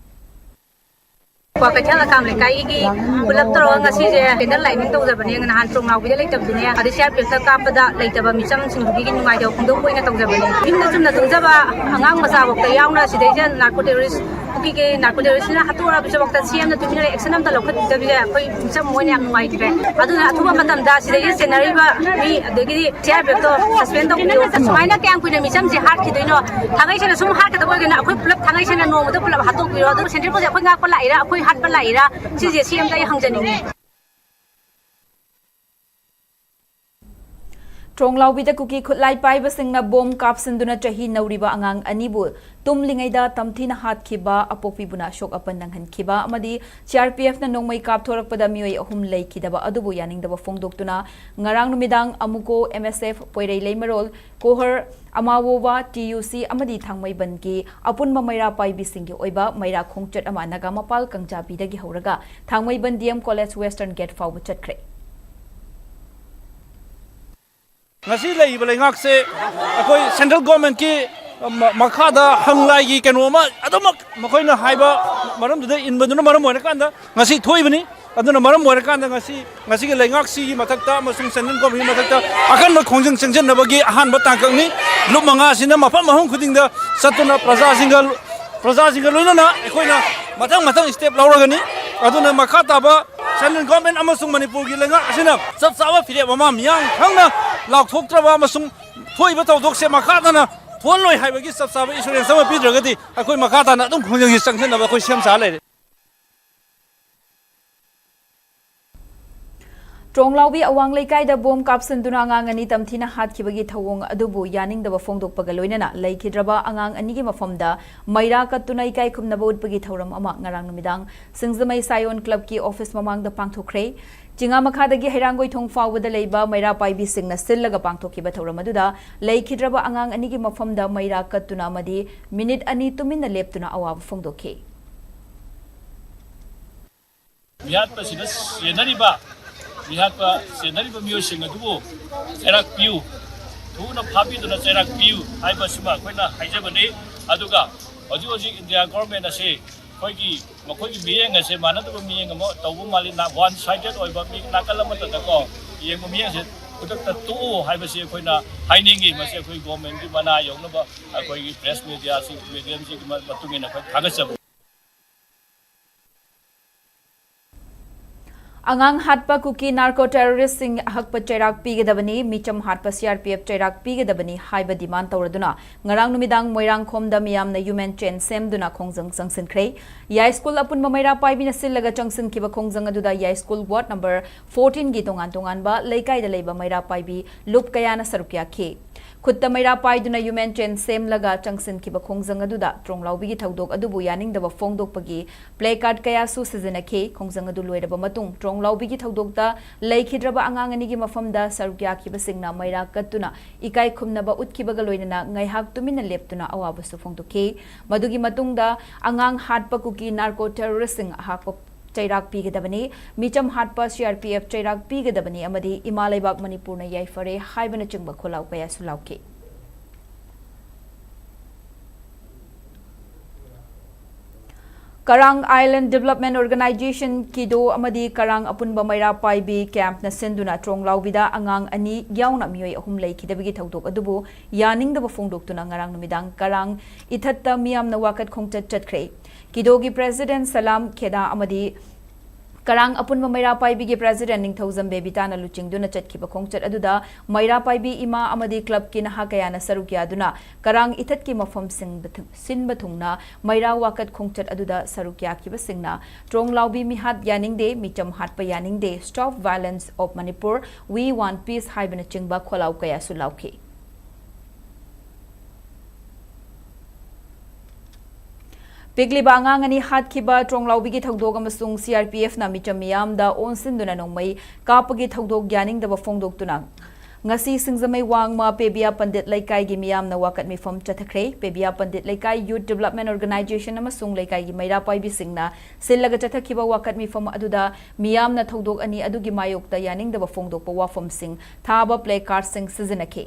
ꯀ꯭ꯋꯥꯀꯩꯊꯦꯜ ꯑꯀꯥꯝ ꯂꯩꯀꯥꯏꯒꯤ ꯄꯨꯂꯞ ꯇꯧꯔꯒ ꯉꯁꯤꯁꯦ candle lighting ꯇꯧꯖꯕꯅꯦ꯫ ꯅꯍꯥꯟ ꯇ꯭ꯔꯣꯡꯂꯥꯎꯕꯤꯗ ꯂꯩꯇꯕꯗꯨꯅꯦ, ꯑꯗꯩ ꯁꯤ ꯑꯥꯔ ꯄꯤ ꯑꯦꯐꯇ ꯀꯥꯞꯄꯗ ꯂꯩꯇꯕ ꯃꯤꯆꯝꯁꯤꯡꯗꯨꯒꯤ ꯅꯨꯡꯉꯥꯏꯇꯕ ꯐꯣꯡꯗꯣꯛꯄ ꯑꯣꯏꯅ ꯇꯧꯖꯕꯅꯦ꯫ ꯌꯨꯝꯗ ꯆꯨꯝꯅ ꯇꯨꯝꯖꯕ ꯑꯉꯥꯡ ꯃꯆꯥꯐꯥꯎꯗ ꯌꯥꯎꯅ ꯁꯤꯗꯩꯁꯤꯗ narco terrorist, ꯀꯨꯀꯤꯒꯤ narco terroristꯅ ꯍꯥꯠꯇꯣꯛꯎꯔꯕꯁꯨꯐꯥꯎꯗ ꯁꯤ ꯑꯦꯝꯅ ꯇꯨꯃꯤꯟꯅ action ꯑꯝꯇ ꯂꯧꯈꯠꯄꯤꯗꯕꯁꯦ ꯑꯩꯈꯣꯏ ꯃꯤꯆꯝ ꯑꯃ ꯑꯣꯏꯅ ꯌꯥꯝ ꯅꯨꯡꯉꯥꯏꯇ꯭ꯔꯦ꯫ ꯑꯗꯨꯅ ꯑꯊꯨꯕ ꯃꯇꯝꯗ ꯁꯤꯗꯩꯁꯤꯗ ꯆꯦꯟꯅꯔꯤꯕ ꯃꯤ, ꯑꯗꯒꯤꯗꯤ ꯁꯤ ꯑꯥꯔ ꯄꯤ ꯑꯦꯐꯇꯣ suspend ꯇꯧꯕꯤꯌꯨ꯫ ꯁꯨꯃꯥꯏꯅ ꯀꯌꯥꯝ ꯀꯨꯏꯅ ꯃꯤꯆꯝꯁꯦ ꯍꯥꯠꯈꯤꯗꯣꯏꯅꯣ? ꯊꯥꯡꯒꯩ ꯁꯦꯡꯅ ꯁꯨꯝ ꯍꯥꯠꯀꯗꯕ ꯑꯣꯏꯔꯒꯅ ꯑꯩꯈꯣꯏ ꯄꯨꯂꯞ ꯊꯥꯡꯒꯩ ꯁꯦꯡꯅ ꯅꯣꯡꯃꯗ ꯄꯨꯂꯞ ꯍꯥꯠꯇꯣꯛꯄꯤꯔꯣ꯫ ꯑꯗꯨꯒ central force ꯑꯩꯈꯣꯏ ꯉꯥꯛꯄ ꯂꯥꯛꯏꯔꯥ, ꯑꯩꯈꯣꯏ ꯍꯥꯠꯄ ꯂꯥꯛꯏꯔꯥ, ꯁꯤꯁꯦ ꯁꯤ ꯑꯦꯝꯗ ꯑꯩ ꯍꯪꯖꯅꯤꯡꯉꯤ꯫ ꯇ꯭ꯔꯣꯡꯂꯥꯎꯕꯤꯗ ꯀꯨꯀꯤ ꯈꯨꯠꯂꯥꯏ ꯄꯥꯏꯕꯁꯤꯡꯅ ꯕꯣꯝ ꯀꯥꯞꯁꯤꯟꯗꯨꯅ ꯆꯍꯤ ꯅꯧꯔꯤꯕ ꯑꯉꯥꯡ ꯑꯅꯤꯕꯨ ꯇꯨꯝꯂꯤꯉꯩꯗ ꯇꯝꯊꯤꯅ ꯍꯥꯠꯈꯤꯕ, ꯑꯄꯣꯛꯄꯤꯕꯨꯅ ꯑꯁꯣꯛ ꯑꯄꯟ ꯅꯪꯍꯟꯈꯤꯕ ꯑꯃꯗꯤ ꯁꯤ ꯑꯥꯔ ꯄꯤ ꯑꯦꯐꯅ ꯅꯣꯡꯃꯩ ꯀꯥꯞꯊꯣꯔꯛꯄꯗ ꯃꯤꯑꯣꯏ ꯑꯍꯨꯝ ꯂꯩꯈꯤꯗꯕ ꯑꯗꯨꯕꯨ ꯌꯥꯅꯤꯡꯗꯕ ꯐꯣꯡꯗꯣꯛꯇꯨꯅ ꯉꯔꯥꯡ ꯅꯨꯃꯤꯗꯥꯡ ꯑꯃꯨꯀꯣ, ꯑꯦꯝ ꯑꯦꯁ ꯑꯦꯐ, ꯄꯣꯏꯔꯩ ꯂꯩꯃꯔꯣꯜ, ꯀꯣꯍꯔ, ꯑꯃꯥꯋꯣꯋꯥ, ꯇꯤ ꯌꯨ ꯁꯤ ꯑꯃꯗꯤ ꯊꯥꯡꯃꯩꯕꯟꯒꯤ ꯑꯄꯨꯟꯕ ꯃꯩꯔꯥ ꯄꯥꯏꯕꯤꯁꯤꯡꯒꯤ ꯑꯣꯏꯕ ꯃꯩꯔꯥ ꯈꯣꯡꯆꯠ ꯑꯃ ꯅꯥꯒꯥ ꯃꯄꯥꯜ ꯀꯪꯖꯥꯕꯤꯗꯒꯤ ꯍꯧꯔꯒ Thangmeiband D M college western gate ꯐꯥꯎꯕ ꯆꯠꯈ꯭ꯔꯦ꯫ ꯉꯁꯤ ꯂꯩꯔꯤꯕ ꯂꯩꯉꯥꯛꯁꯦ ꯑꯩꯈꯣꯏ central governmentꯀꯤ, ꯃ-, ꯃꯈꯥꯗ ꯍꯪꯂꯥꯏꯒꯤ ꯀꯩꯅꯣ ꯑꯃ ꯑꯗꯨꯃꯛ ꯃꯈꯣꯏꯅ ꯍꯥꯏꯕ ꯃꯔꯝꯗꯨꯗ ꯏꯟꯕꯗꯨꯅ ꯃꯔꯝ ꯑꯣꯏꯔꯀꯥꯟꯗ ꯉꯁꯤ ꯊꯣꯛꯏꯕꯅꯤ꯫ ꯑꯗꯨꯅ ꯃꯔꯝ ꯑꯣꯏꯔꯀꯥꯟꯗ ꯉꯁꯤ, ꯉꯁꯤꯒꯤ ꯂꯩꯉꯥꯛꯁꯤꯒꯤ ꯃꯊꯛꯇ ꯑꯃꯁꯨꯡ central governmentꯀꯤ ꯃꯊꯛꯇ ꯑꯀꯟꯕ ꯈꯣꯡꯖꯪ ꯆꯪꯁꯤꯟꯅꯕꯒꯤ ꯑꯍꯥꯟꯕ ꯇꯥꯡꯀꯛꯅꯤ꯫ ꯂꯨꯞ ꯃꯉꯥ ꯑꯁꯤꯅ ꯃꯐꯝ ꯑꯍꯨꯝ ꯈꯨꯗꯤꯡꯗ ꯆꯠꯇꯨꯅ ꯄ꯭ꯔꯖꯥꯁꯤꯡꯒ, ꯄ꯭ꯔꯖꯥꯁꯤꯡꯒ ꯂꯣꯏꯅꯅ ꯑꯩꯈꯣꯏꯅ ꯃꯊꯪ ꯃꯊꯪ step ꯂꯧꯔꯒꯅꯤ꯫ ꯑꯗꯨꯅ ꯃꯈꯥ ꯇꯥꯕ central government ꯑꯃꯁꯨꯡ ꯃꯅꯤꯄꯨꯔꯒꯤ ꯂꯩꯉꯥꯛ ꯑꯁꯤꯅ ꯆꯞ ꯆꯥꯕ ꯐꯤꯔꯦꯞ ꯑꯃ ꯃꯤꯌꯥꯝ ꯈꯪꯅ ꯂꯥꯎꯊꯣꯛꯇ꯭ꯔꯕ ꯑꯃꯁꯨꯡ ꯊꯣꯛꯏꯕ ꯊꯧꯗꯣꯛꯁꯦ ꯃꯈꯥ ꯇꯥꯅ ꯊꯣꯛꯍꯜꯂꯣꯏ ꯍꯥꯏꯕꯒꯤ ꯆꯞ ꯆꯥꯕ assurance ꯑꯃ ꯄꯤꯗ꯭ꯔꯒꯗꯤ ꯑꯩꯈꯣꯏ ꯃꯈꯥ ꯇꯥꯅ ꯑꯗꯨꯝ ꯈꯣꯡꯖꯪꯁꯤ ꯆꯪꯁꯤꯟꯅꯕ ꯑꯩꯈꯣꯏ ꯁꯦꯝ ꯁꯥ ꯂꯩꯔꯦ꯫ ꯇ꯭ꯔꯣꯡꯂꯥꯎꯕꯤ ꯑꯋꯥꯡ ꯂꯩꯀꯥꯏꯗ ꯕꯣꯝ ꯀꯥꯞꯁꯤꯟꯗꯨꯅ ꯑꯉꯥꯡ ꯑꯅꯤ ꯇꯝꯊꯤꯅ ꯍꯥꯠꯈꯤꯕꯒꯤ ꯊꯧꯑꯣꯡ ꯑꯗꯨꯕꯨ ꯌꯥꯅꯤꯡꯗꯕ ꯐꯣꯡꯗꯣꯛꯄꯒ ꯂꯣꯏꯅꯅ ꯂꯩꯈꯤꯗ꯭ꯔꯕ ꯑꯉꯥꯡ ꯑꯅꯤꯒꯤ ꯃꯐꯝꯗ ꯃꯩꯔꯥ ꯀꯠꯇꯨꯅ ꯏꯀꯥꯏ ꯈꯨꯝꯅꯕ ꯎꯠꯄꯒꯤ ꯊꯧꯔꯝ ꯑꯃ ꯉꯔꯥꯡ ꯅꯨꯃꯤꯗꯥꯡ ꯁꯤꯡꯖꯃꯩ ꯁꯥꯏꯑꯣꯟ ꯀ꯭ꯂꯕꯀꯤ ꯑꯣꯐꯤꯁ ꯃꯃꯥꯡꯗ ꯄꯥꯡꯊꯣꯛꯈ꯭ꯔꯦ꯫ ꯆꯤꯉꯥ ꯃꯈꯥꯗꯒꯤ ꯍꯩꯔꯥꯡꯒꯣꯏꯊꯣꯡ ꯐꯥꯎꯕꯗ ꯂꯩꯕ ꯃꯩꯔꯥ ꯄꯥꯏꯕꯤꯁꯤꯡꯅ ꯁꯤꯜꯂꯒ ꯄꯥꯡꯊꯣꯛꯈꯤꯕ ꯊꯧꯔꯝ ꯑꯗꯨꯗ ꯂꯩꯈꯤꯗ꯭ꯔꯕ ꯑꯉꯥꯡ ꯑꯅꯤꯒꯤ ꯃꯐꯝꯗ ꯃꯩꯔꯥ ꯀꯠꯇꯨꯅ ꯑꯃꯗꯤ ꯃꯤꯅꯤꯠ ꯑꯅꯤ ꯇꯨꯃꯤꯟꯅ ꯂꯦꯞꯇꯨꯅ ꯑꯋꯥꯕ ꯐꯣꯡꯗꯣꯛꯈꯤ꯫ ꯃꯤꯍꯥꯠꯄꯁꯤꯗ ꯆꯦꯟꯅꯔꯤꯕ, ꯃꯤꯍꯥꯠꯄ ꯆꯦꯟꯅꯔꯤꯕ ꯃꯤꯑꯣꯏꯁꯤꯡ ꯑꯗꯨꯕꯨ ꯆꯩꯔꯥꯛ ꯄꯤꯌꯨ, ꯊꯨꯅ ꯐꯥꯕꯤꯗꯨꯅ ꯆꯩꯔꯥꯛ ꯄꯤꯌꯨ ꯍꯥꯏꯕꯁꯤꯃ ꯑꯩꯈꯣꯏꯅ ꯍꯥꯏꯖꯕꯅꯤ꯫ ꯑꯗꯨꯒ ꯍꯧꯖꯤꯛ ꯍꯧꯖꯤꯛ ꯏꯟꯗꯤꯌꯥ ꯒꯣꯔꯃꯦꯟ ꯑꯁꯤ ꯑꯩꯈꯣꯏꯒꯤ ꯃꯈꯣꯏꯒꯤ ꯃꯤꯠꯌꯦꯡ ꯑꯁꯦ ꯃꯥꯟꯅꯗꯕ ꯃꯤꯠꯌꯦꯡ ꯑꯃ ꯇꯧꯕ ꯃꯥꯜꯂꯤ꯫ ꯅꯥ-, ꯋꯥꯟ ꯁꯥꯏꯗꯦꯠ ꯑꯣꯏꯕ, ꯃꯤ ꯅꯥꯀꯜ ꯑꯃꯠꯇꯗꯀꯣ ꯌꯦꯡꯕ ꯃꯤꯠꯌꯦꯡꯁꯦ ꯈꯨꯗꯛꯇ ꯇꯣꯛꯎ ꯍꯥꯏꯕꯁꯤ ꯑꯩꯈꯣꯏꯅ ꯍꯥꯏꯅꯤꯡꯉꯤ꯫ ꯃꯁꯤ ꯑꯩꯈꯣꯏ ꯒꯣꯔꯃꯦꯟꯒꯤ ꯃꯅꯥ ꯌꯧꯅꯕ ꯑꯩꯈꯣꯏꯒꯤ ꯄ꯭ꯔꯦꯁ ꯃꯦꯗꯤꯌꯥꯁꯤ, ꯃꯦꯗꯤꯌꯝꯁꯤꯒꯤ ꯃ-, ꯃꯇꯨꯡ ꯏꯟꯅ ꯑꯩꯈꯣꯏ ꯊꯥꯒꯠꯆꯕ꯫ ꯑꯉꯥꯡ ꯍꯥꯠꯄ ꯀꯨꯀꯤ ꯅꯥꯔꯀꯣ ꯇꯦꯔꯣꯔꯤꯁꯁꯤꯡ ꯑꯍꯛꯄ ꯆꯩꯔꯥꯛ ꯄꯤꯒꯗꯕꯅꯤ, ꯃꯤꯆꯝ ꯍꯥꯠꯄ ꯁꯤ ꯑꯥꯔ ꯄꯤ ꯑꯦꯐ ꯆꯩꯔꯥꯛ ꯄꯤꯒꯗꯕꯅꯤ ꯍꯥꯏꯕ ꯗꯤꯃꯥꯟ ꯇꯧꯔꯗꯨꯅ ꯉꯔꯥꯡ ꯅꯨꯃꯤꯗꯥꯡ ꯃꯣꯏꯔꯥꯡꯈꯣꯝꯗ ꯃꯤꯌꯥꯝꯅ ꯌꯨꯃꯦꯟ ꯆꯦꯟ ꯁꯦꯝꯗꯨꯅ ꯈꯣꯡꯖꯪ ꯆꯪꯁꯤꯟꯈ꯭ꯔꯦ꯫ ꯌꯥꯏꯁ꯭ꯀꯨꯜ ꯑꯄꯨꯟꯕ ꯃꯩꯔꯥ ꯄꯥꯏꯕꯤꯅ ꯁꯤꯜꯂꯒ ꯆꯪꯁꯤꯟꯈꯤꯕ ꯈꯣꯡꯖꯪ ꯑꯗꯨꯗ ꯌꯥꯏꯁ꯭ꯀꯨꯜ ꯋꯥꯔꯗ ꯅꯝꯕꯔ ꯐꯣꯔꯇꯤꯟꯒꯤ ꯇꯣꯉꯥꯟ ꯇꯣꯉꯥꯟꯕ ꯂꯩꯀꯥꯏꯗ ꯂꯩꯕ ꯃꯩꯔꯥ ꯄꯥꯏꯕꯤ ꯂꯨꯞ ꯀꯌꯥꯅ ꯁꯔꯨꯛ ꯌꯥꯈꯤ꯫ ꯈꯨꯠꯇ ꯃꯩꯔꯥ ꯄꯥꯏꯗꯨꯅ ꯌꯨꯃꯦꯟ ꯆꯦꯟ ꯁꯦꯝꯂꯒ ꯆꯪꯁꯤꯟꯈꯤꯕ ꯈꯣꯡꯖꯪ ꯑꯗꯨꯗ ꯇ꯭ꯔꯣꯡꯂꯥꯎꯕꯤꯒꯤ ꯊꯧꯗꯣꯛ ꯑꯗꯨꯕꯨ ꯌꯥꯅꯤꯡꯗꯕ ꯐꯣꯡꯗꯣꯛꯄꯒꯤ ꯄ꯭ꯂꯦ ꯀꯥꯔꯗ ꯀꯌꯥꯁꯨ ꯁꯤꯖꯤꯟꯅꯈꯤ꯫ ꯈꯣꯡꯖꯪ ꯑꯗꯨ ꯂꯣꯏꯔꯕ ꯃꯇꯨꯡ ꯇ꯭ꯔꯣꯡꯂꯥꯎꯕꯤꯒꯤ ꯊꯧꯗꯣꯛꯇ ꯂꯩꯈꯤꯗ꯭ꯔꯕ ꯑꯉꯥꯡ ꯑꯅꯤꯒꯤ ꯃꯐꯝꯗ ꯁꯔꯨꯛ ꯌꯥꯈꯤꯕꯁꯤꯡꯅ ꯃꯩꯔꯥ ꯀꯠꯇꯨꯅ ꯏꯀꯥꯏ ꯈꯨꯝꯅꯕ ꯎꯠꯈꯤꯕꯒ ꯂꯣꯏꯅꯅ ꯉꯥꯏꯍꯥꯛ ꯇꯨꯃꯤꯟꯅ ꯂꯦꯞꯇꯨꯅ ꯑꯋꯥꯕꯁꯨ ꯐꯣꯡꯗꯣꯛꯈꯤ꯫ ꯃꯗꯨꯒꯤ ꯃꯇꯨꯡꯗ ꯑꯉꯥꯡ ꯍꯥꯠꯄ ꯀꯨꯀꯤ ꯅꯥꯔꯀꯣ ꯇꯦꯔꯣꯔꯤꯁꯁꯤꯡ ꯑꯍꯥꯛꯄ ꯆꯩꯔꯥꯛ ꯄꯤꯒꯗꯕꯅꯤ, ꯃꯤꯆꯝ ꯍꯥꯠꯄ ꯁꯤ ꯑꯥꯔ ꯄꯤ ꯑꯦꯐ ꯆꯩꯔꯥꯛ ꯄꯤꯒꯗꯕꯅꯤ ꯑꯃꯗꯤ ꯏꯃꯥ ꯂꯩꯕꯥꯛ ꯃꯅꯤꯄꯨꯔꯅ ꯌꯥꯏꯐꯔꯦ ꯍꯥꯏꯕꯅꯆꯤꯡꯕ ꯈꯣꯜꯂꯥꯎ ꯀꯌꯥꯁꯨ ꯂꯥꯎꯈꯤ꯫ ꯀꯔꯥꯡ ꯑꯥꯏꯂꯦꯟ ꯗꯤꯕꯂꯞꯃꯦꯟ ꯑꯣꯔꯒꯅꯥꯏꯖꯦꯁꯟ, ꯀꯤꯗꯣ ꯑꯃꯗꯤ ꯀꯔꯥꯡ ꯑꯄꯨꯟꯕ ꯃꯩꯔꯥ ꯄꯥꯏꯕꯤ ꯀꯦꯝꯞꯅ ꯁꯤꯟꯗꯨꯅ ꯇ꯭ꯔꯣꯡꯂꯥꯎꯕꯤꯗ ꯑꯉꯥꯡ ꯑꯅꯤ ꯌꯥꯎꯅ ꯃꯤꯑꯣꯏ ꯑꯍꯨꯝ ꯂꯩꯈꯤꯗꯕꯒꯤ ꯊꯧꯗꯣꯛ ꯑꯗꯨꯕꯨ ꯌꯥꯅꯤꯡꯗꯕ ꯐꯣꯡꯗꯣꯛꯇꯨꯅ ꯉꯔꯥꯡ ꯅꯨꯃꯤꯗꯥꯡ ꯀꯔꯥꯡ ꯏꯊꯠꯇ ꯃꯤꯌꯥꯝꯅ ꯋꯥꯀꯠ ꯈꯣꯡꯆꯠ ꯆꯠꯈ꯭ꯔꯦ꯫ ꯀꯤꯗꯣꯒꯤ ꯄ꯭ꯔꯦꯁꯤꯗꯦꯟ ꯁꯂꯥꯝ ꯈꯦꯗꯥ ꯑꯃꯗꯤ ꯀꯔꯥꯡ ꯑꯄꯨꯟꯕ ꯃꯩꯔꯥ ꯄꯥꯏꯕꯤꯒꯤ ꯄ꯭ꯔꯦꯁꯤꯗꯦꯟ ꯅꯤꯡꯊꯧꯖꯝ ꯕꯦꯕꯤꯇꯥꯅ ꯂꯨꯆꯤꯡꯗꯨꯅ ꯆꯠꯈꯤꯕ ꯈꯣꯡꯆꯠ ꯑꯗꯨꯗ ꯃꯩꯔꯥ ꯄꯥꯏꯕꯤ ꯏꯃꯥ ꯑꯃꯗꯤ ꯀ꯭ꯂꯕꯀꯤ ꯅꯍꯥ ꯀꯌꯥꯅ ꯁꯔꯨꯛ ꯌꯥꯗꯨꯅ ꯀꯔꯥꯡ ꯏꯊꯠꯀꯤ ꯃꯐꯝ ꯁꯤꯟꯕ ꯊꯨꯡ-, ꯁꯤꯟꯕ ꯊꯨꯡꯅ ꯃꯩꯔꯥ ꯋꯥꯀꯠ ꯈꯣꯡꯆꯠ ꯑꯗꯨꯗ ꯁꯔꯨꯛ ꯌꯥꯈꯤꯕꯁꯤꯡꯅ ꯇ꯭ꯔꯣꯡꯂꯥꯎꯕꯤ ꯃꯤꯍꯥꯠ ꯌꯥꯅꯤꯡꯗꯦ, ꯃꯤꯆꯝ ꯍꯥꯠꯄ ꯌꯥꯅꯤꯡꯗꯦ, Stop Violence of Manipur, We Want Peace ꯍꯥꯏꯕꯅꯆꯤꯡꯕ ꯈꯣꯜꯂꯥꯎ ꯀꯌꯥꯁꯨ ꯂꯥꯎꯈꯤ꯫ ꯄꯤꯛꯂꯤꯕ ꯑꯉꯥꯡ ꯑꯅꯤ ꯍꯥꯠꯈꯤꯕ ꯇ꯭ꯔꯣꯡꯂꯥꯎꯕꯤꯒꯤ ꯊꯧꯗꯣꯛ ꯑꯃꯁꯨꯡ ꯁꯤ ꯑꯥꯔ ꯄꯤ ꯑꯦꯐꯅ ꯃꯤꯆꯝ ꯃꯤꯌꯥꯝꯗ ꯑꯣꯟꯁꯤꯟꯗꯨꯅ ꯅꯣꯡꯃꯩ ꯀꯥꯞꯄꯒꯤ ꯊꯧꯗꯣꯛ ꯌꯥꯅꯤꯡꯗꯕ ꯐꯣꯡꯗꯣꯛꯇꯨꯅ ꯉꯁꯤ ꯁꯤꯡꯖꯃꯩ ꯋꯥꯡꯃ ꯄꯦꯕꯤꯌꯥ ꯄꯟꯗꯤꯠ ꯂꯩꯀꯥꯏꯒꯤ ꯃꯤꯌꯥꯝꯅ ꯋꯥꯀꯠ ꯃꯤꯐꯝ ꯆꯠꯊꯈ꯭ꯔꯦ꯫ ꯄꯦꯕꯤꯌꯥ ꯄꯟꯗꯤꯠ ꯂꯩꯀꯥꯏ ꯌꯨꯠ ꯗꯤꯕꯂꯞꯃꯦꯟ ꯑꯣꯔꯒꯅꯥꯏꯖꯦꯁꯟ ꯑꯃꯁꯨꯡ ꯂꯩꯀꯥꯏꯒꯤ ꯃꯩꯔꯥ ꯄꯥꯏꯕꯤꯁꯤꯡꯅ ꯁꯤꯜꯂꯒ ꯆꯠꯊꯈꯤꯕ ꯋꯥꯀꯠ ꯃꯤꯐꯝ ꯑꯗꯨꯗ ꯃꯤꯌꯥꯝꯅ ꯊꯧꯗꯣꯛ ꯑꯅꯤ ꯑꯗꯨꯒꯤ ꯃꯥꯌꯣꯛꯇ ꯌꯥꯅꯤꯡꯗꯕ ꯐꯣꯡꯗꯣꯛꯄ ꯋꯥꯐꯝꯁꯤꯡ ꯊꯥꯕ ꯄ꯭ꯂꯦ ꯀꯥꯔꯗꯁꯤꯡ ꯁꯤꯖꯤꯟꯅꯈꯤ꯫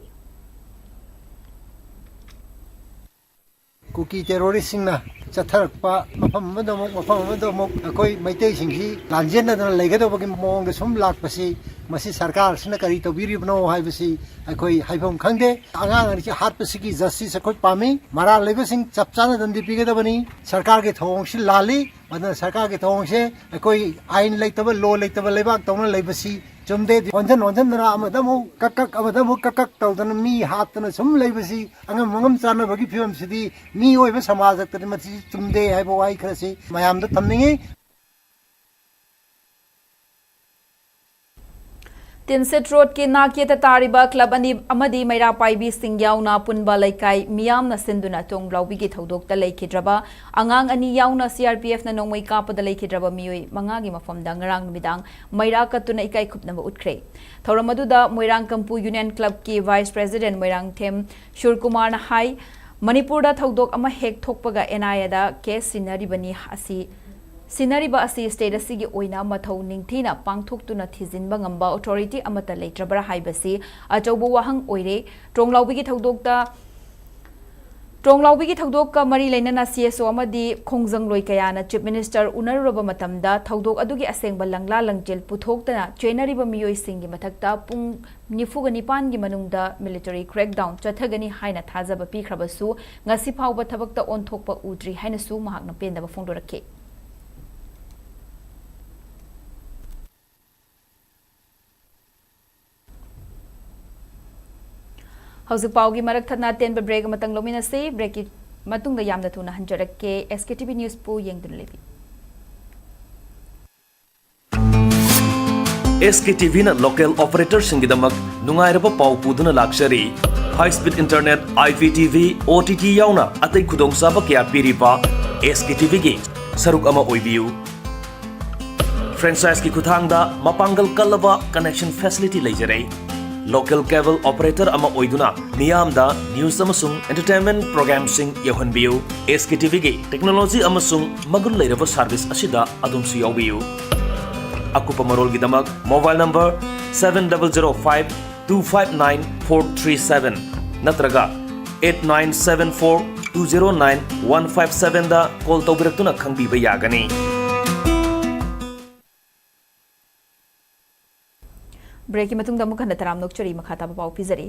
ꯀꯨꯀꯤ ꯇꯦꯔꯣꯔꯤꯁꯁꯤꯡꯅ ꯆꯠꯊꯔꯛꯄ ꯃꯐꯝ ꯑꯃꯗ ꯑꯃꯨꯛ, ꯃꯐꯝ ꯑꯃꯗ ꯑꯃꯨꯛ ꯑꯩꯈꯣꯏ ꯃꯩꯇꯩꯁꯤꯡꯁꯤ ꯂꯥꯟꯖꯦꯟꯅꯗꯅ ꯂꯩꯒꯗꯧꯕꯒꯤ ꯃꯑꯣꯡꯗ ꯁꯨꯝ ꯂꯥꯛꯄꯁꯤ, ꯃꯁꯤ ꯁꯔꯀꯥꯔꯁꯤꯅ ꯀꯔꯤ ꯇꯧꯕꯤꯔꯤꯕꯅꯣ ꯍꯥꯏꯕꯁꯤ ꯑꯩꯈꯣꯏ ꯍꯥꯏꯐꯝ ꯈꯪꯗꯦ꯫ ꯑꯉꯥꯡ ꯑꯅꯤꯁꯤ ꯍꯥꯠꯄꯁꯤꯒꯤ ꯖꯁꯇꯤꯁ ꯑꯩꯈꯣꯏ ꯄꯥꯝꯃꯤ꯫ ꯃꯔꯥꯜ ꯂꯩꯕꯁꯤꯡ ꯆꯞ ꯆꯥꯅ ꯗꯟꯗꯤ ꯄꯤꯒꯗꯕꯅꯤ꯫ ꯁꯔꯀꯥꯔꯒꯤ ꯊꯧꯑꯣꯡꯁꯤ ꯂꯥꯜꯂꯤ꯫ ꯑꯗꯨꯅ ꯁꯔꯀꯥꯔꯒꯤ ꯊꯧꯑꯣꯡꯁꯦ ꯑꯩꯈꯣꯏ ꯑꯥꯏꯟ ꯂꯩꯇꯕ, ꯂꯣ ꯂꯩꯇꯕ ꯂꯩꯕꯥꯛ ꯇꯧꯅ ꯂꯩꯕꯁꯤ ꯆꯨꯝꯗꯦ꯫ ꯑꯣꯟꯁꯤꯟ ꯑꯣꯟꯁꯤꯟꯗꯅ ꯑꯃꯗ ꯑꯃꯨꯛ ꯀꯛ ꯀꯛ, ꯑꯃꯗ ꯑꯃꯨꯛ ꯀꯛ ꯀꯛ ꯇꯧꯗꯅ ꯃꯤ ꯍꯥꯠꯇꯅ ꯁꯨꯝ ꯂꯩꯕꯁꯤ, ꯑꯉꯝ ꯑꯉꯝ ꯆꯥꯟꯅꯕꯒꯤ ꯐꯤꯕꯝꯁꯤꯗꯤ ꯃꯤꯑꯣꯏꯕ ꯁꯃꯥꯖꯇꯗꯤ ꯃꯁꯤ ꯆꯨꯝꯗꯦ ꯍꯥꯏꯕ ꯋꯥꯍꯩ ꯈꯔꯁꯤ ꯃꯌꯥꯝꯗ ꯊꯝꯅꯤꯡꯉꯤ꯫ ꯇꯤꯟꯁꯤꯠ ꯔꯣꯗꯀꯤ ꯅꯥꯛꯌꯦꯠꯇ ꯇꯥꯔꯤꯕ ꯀ꯭ꯂꯕ ꯑꯅꯤ ꯑꯃꯗꯤ ꯃꯩꯔꯥ ꯄꯥꯏꯕꯤꯁꯤꯡ ꯌꯥꯎꯅ ꯄꯨꯟꯕ ꯂꯩꯀꯥꯏ ꯃꯤꯌꯥꯝꯅ ꯁꯤꯟꯗꯨꯅ ꯊꯣꯡ ꯂꯥꯎꯕꯤꯒꯤ ꯊꯧꯗꯣꯛꯇ ꯂꯩꯈꯤꯗ꯭ꯔꯕ ꯑꯉꯥꯡ ꯑꯅꯤ ꯌꯥꯎꯅ ꯁꯤ ꯑꯥꯔ ꯄꯤ ꯑꯦꯐꯅ ꯅꯣꯡꯃꯩ ꯀꯥꯞꯄꯗ ꯂꯩꯈꯤꯗ꯭ꯔꯕ ꯃꯤꯑꯣꯏ ꯃꯉꯥꯒꯤ ꯃꯐꯝꯗ ꯉꯔꯥꯡ ꯅꯨꯃꯤꯗꯥꯡ ꯃꯩꯔꯥ ꯀꯠꯇꯨꯅ ꯏꯀꯥꯏ ꯈꯨꯝꯅꯕ ꯎꯠꯈ꯭ꯔꯦ꯫ ꯊꯧꯔꯝ ꯑꯗꯨꯗ ꯃꯣꯏꯔꯥꯡ ꯀꯝꯄꯨ ꯌꯨꯅꯤꯌꯟ ꯀ꯭ꯂꯕꯀꯤ ꯚꯥꯏꯁ ꯄ꯭ꯔꯦꯁꯤꯗꯦꯟꯠ ꯃꯣꯏꯔꯥꯡꯊꯦꯝ ꯁꯨꯔꯀꯨꯃꯥꯔꯅ ꯍꯥꯏ, ꯃꯅꯤꯄꯨꯔꯗ ꯊꯧꯗꯣꯛ ꯑꯃ ꯍꯦꯛ ꯊꯣꯛꯄꯒ ꯑꯦꯟ ꯑꯥꯏ ꯑꯦꯗ ꯀꯦꯁ ꯁꯤꯟꯅꯔꯤꯕꯅꯤ ꯑꯁꯤ, ꯁꯤꯟꯅꯔꯤꯕ ꯑꯁꯤ ꯁ꯭ꯇꯦꯠ ꯑꯁꯤꯒꯤ ꯑꯣꯏꯅ ꯃꯊꯧ ꯅꯤꯡꯊꯤꯅ ꯄꯥꯡꯊꯣꯛꯇꯨꯅ ꯊꯤꯖꯤꯟꯕ ꯉꯝꯕ ꯑꯣꯊꯣꯔꯤꯇꯤ ꯑꯃꯠꯇ ꯂꯩꯇ꯭ꯔꯕ꯭ꯔꯥ ꯍꯥꯏꯕꯁꯤ ꯑꯆꯧꯕ ꯋꯥꯍꯪ ꯑꯣꯏꯔꯦ꯫ ꯇ꯭ꯔꯣꯡꯂꯥꯎꯕꯤꯒꯤ ꯊꯧꯗꯣꯛꯇ, ꯇ꯭ꯔꯣꯡꯂꯥꯎꯕꯤꯒꯤ ꯊꯧꯗꯣꯛꯀ ꯃꯔꯤ ꯂꯩꯅꯅ ꯁꯤ ꯑꯦꯁ ꯑꯣ ꯑꯃꯗꯤ ꯈꯣꯡꯖꯪꯂꯣꯏ ꯀꯌꯥꯅ ꯆꯤꯐ ꯃꯤꯅꯤꯁꯇꯔ ꯎꯅꯔꯨꯔꯕ ꯃꯇꯝꯗ ꯊꯧꯗꯣꯛ ꯑꯗꯨꯒꯤ ꯑꯁꯦꯡꯕ ꯂꯪꯂꯥ ꯂꯪꯖꯦꯜ ꯄꯨꯊꯣꯛꯇꯅ ꯆꯦꯟꯅꯔꯤꯕ ꯃꯤꯑꯣꯏꯁꯤꯡꯒꯤ ꯃꯊꯛꯇ ꯄꯨꯡ ꯅꯤꯐꯨꯒ ꯅꯤꯄꯥꯟꯒꯤ ꯃꯅꯨꯡꯗ ꯃꯤꯂꯤꯇꯔꯤ ꯀ꯭ꯔꯦꯛꯗꯥꯎꯟ ꯆꯠꯊꯒꯅꯤ ꯍꯥꯏꯅ ꯊꯥꯖꯕ ꯄꯤꯈ꯭ꯔꯕꯁꯨ, ꯉꯁꯤ ꯐꯥꯎꯕ ꯊꯕꯛꯇ ꯑꯣꯟꯊꯣꯛꯄ ꯎꯗ꯭ꯔꯤ ꯍꯥꯏꯅꯁꯨ ꯃꯍꯥꯛꯅ ꯄꯦꯟꯗꯕ ꯐꯣꯡꯗꯣꯔꯛꯈꯤ꯫ ꯍꯧꯖꯤꯛ ꯄꯥꯎꯒꯤ ꯃꯔꯛ ꯊꯠꯅ ꯑꯇꯦꯟꯕ ꯕ꯭ꯔꯦꯛ ꯑꯃꯇꯪ ꯂꯧꯃꯤꯟꯅꯁꯤ꯫ ꯕ꯭ꯔꯦꯛꯀꯤ ꯃꯇꯨꯡꯗ ꯌꯥꯝꯅ ꯊꯨꯅ ꯍꯟꯖꯔꯛꯀꯦ꯫ ꯑꯦꯁ ꯀꯦ ꯇꯤ ꯚꯤ ꯅ꯭ꯌꯨꯁꯄꯨ ꯌꯦꯡꯗꯨꯅ ꯂꯩꯕꯤꯌꯨ꯫ ꯑꯦꯁ ꯀꯦ ꯇꯤ ꯚꯤꯅ ꯂꯣꯀꯦꯜ ꯑꯣꯄꯔꯦꯇꯔꯁꯤꯡꯒꯤꯗꯃꯛ ꯅꯨꯡꯉꯥꯏꯔꯕ ꯄꯥꯎ ꯄꯨꯗꯨꯅ ꯂꯥꯛꯆꯔꯤ꯫ High speed internet, I P T V, O T T ꯌꯥꯎꯅ ꯑꯇꯩ ꯈꯨꯗꯣꯡꯆꯥꯕ ꯀꯌꯥ ꯄꯤꯔꯤꯕ ꯑꯦꯁ ꯀꯦ ꯇꯤ ꯚꯤꯒꯤ ꯁꯔꯨꯛ ꯑꯃ ꯑꯣꯏꯕꯤꯌꯨ꯫ ꯐ꯭ꯔꯦꯟꯆꯥꯏꯖꯀꯤ ꯈꯨꯠꯊꯥꯡꯗ ꯃꯄꯥꯡꯒꯜ ꯀꯜꯂꯕ ꯀꯅꯦꯛꯁꯟ ꯐꯦꯁꯤꯂꯤꯇꯤ ꯂꯩꯖꯔꯦ꯫ ꯂꯣꯀꯦꯜ ꯀꯦꯕꯜ ꯑꯣꯄꯔꯦꯇꯔ ꯑꯃ ꯑꯣꯏꯗꯨꯅ ꯃꯤꯌꯥꯝꯗ ꯅ꯭ꯌꯨꯁ ꯑꯃꯁꯨꯡ ꯑꯦꯟꯇꯔꯇꯦꯟꯃꯦꯟꯠ ꯄ꯭ꯔꯣꯒ꯭ꯔꯥꯝꯁꯤꯡ ꯌꯧꯍꯟꯕꯤꯌꯨ꯫ ꯑꯦꯁ ꯀꯦ ꯇꯤ ꯚꯤꯒꯤ ꯇꯦꯛꯅꯣꯂꯣꯖꯤ ꯑꯃꯁꯨꯡ ꯃꯒꯨꯟ ꯂꯩꯔꯕ ꯁꯔꯚꯤꯁ ꯑꯁꯤꯗ ꯑꯗꯣꯝꯁꯨ ꯌꯥꯎꯕꯤꯌꯨ꯫ ꯑꯀꯨꯞꯄ ꯃꯔꯣꯜꯒꯤꯗꯃꯛ mobile number seven double zero five two five nine four three seven ꯅꯠꯇ꯭ꯔꯒ eight nine seven four two zero nine one five seven ꯗ call ꯇꯧꯕꯤꯔꯛꯇꯨꯅ ꯈꯪꯕꯤꯕ ꯌꯥꯒꯅꯤ꯫ Break ꯀꯤ ꯃꯇꯨꯡꯗ ꯑꯃꯨꯛ ꯍꯟꯅ ꯇꯔꯥꯝꯅ ꯑꯣꯛꯆꯔꯤ꯫ ꯃꯈꯥ ꯇꯥꯕ ꯄꯥꯎ ꯄꯤꯖꯔꯤ꯫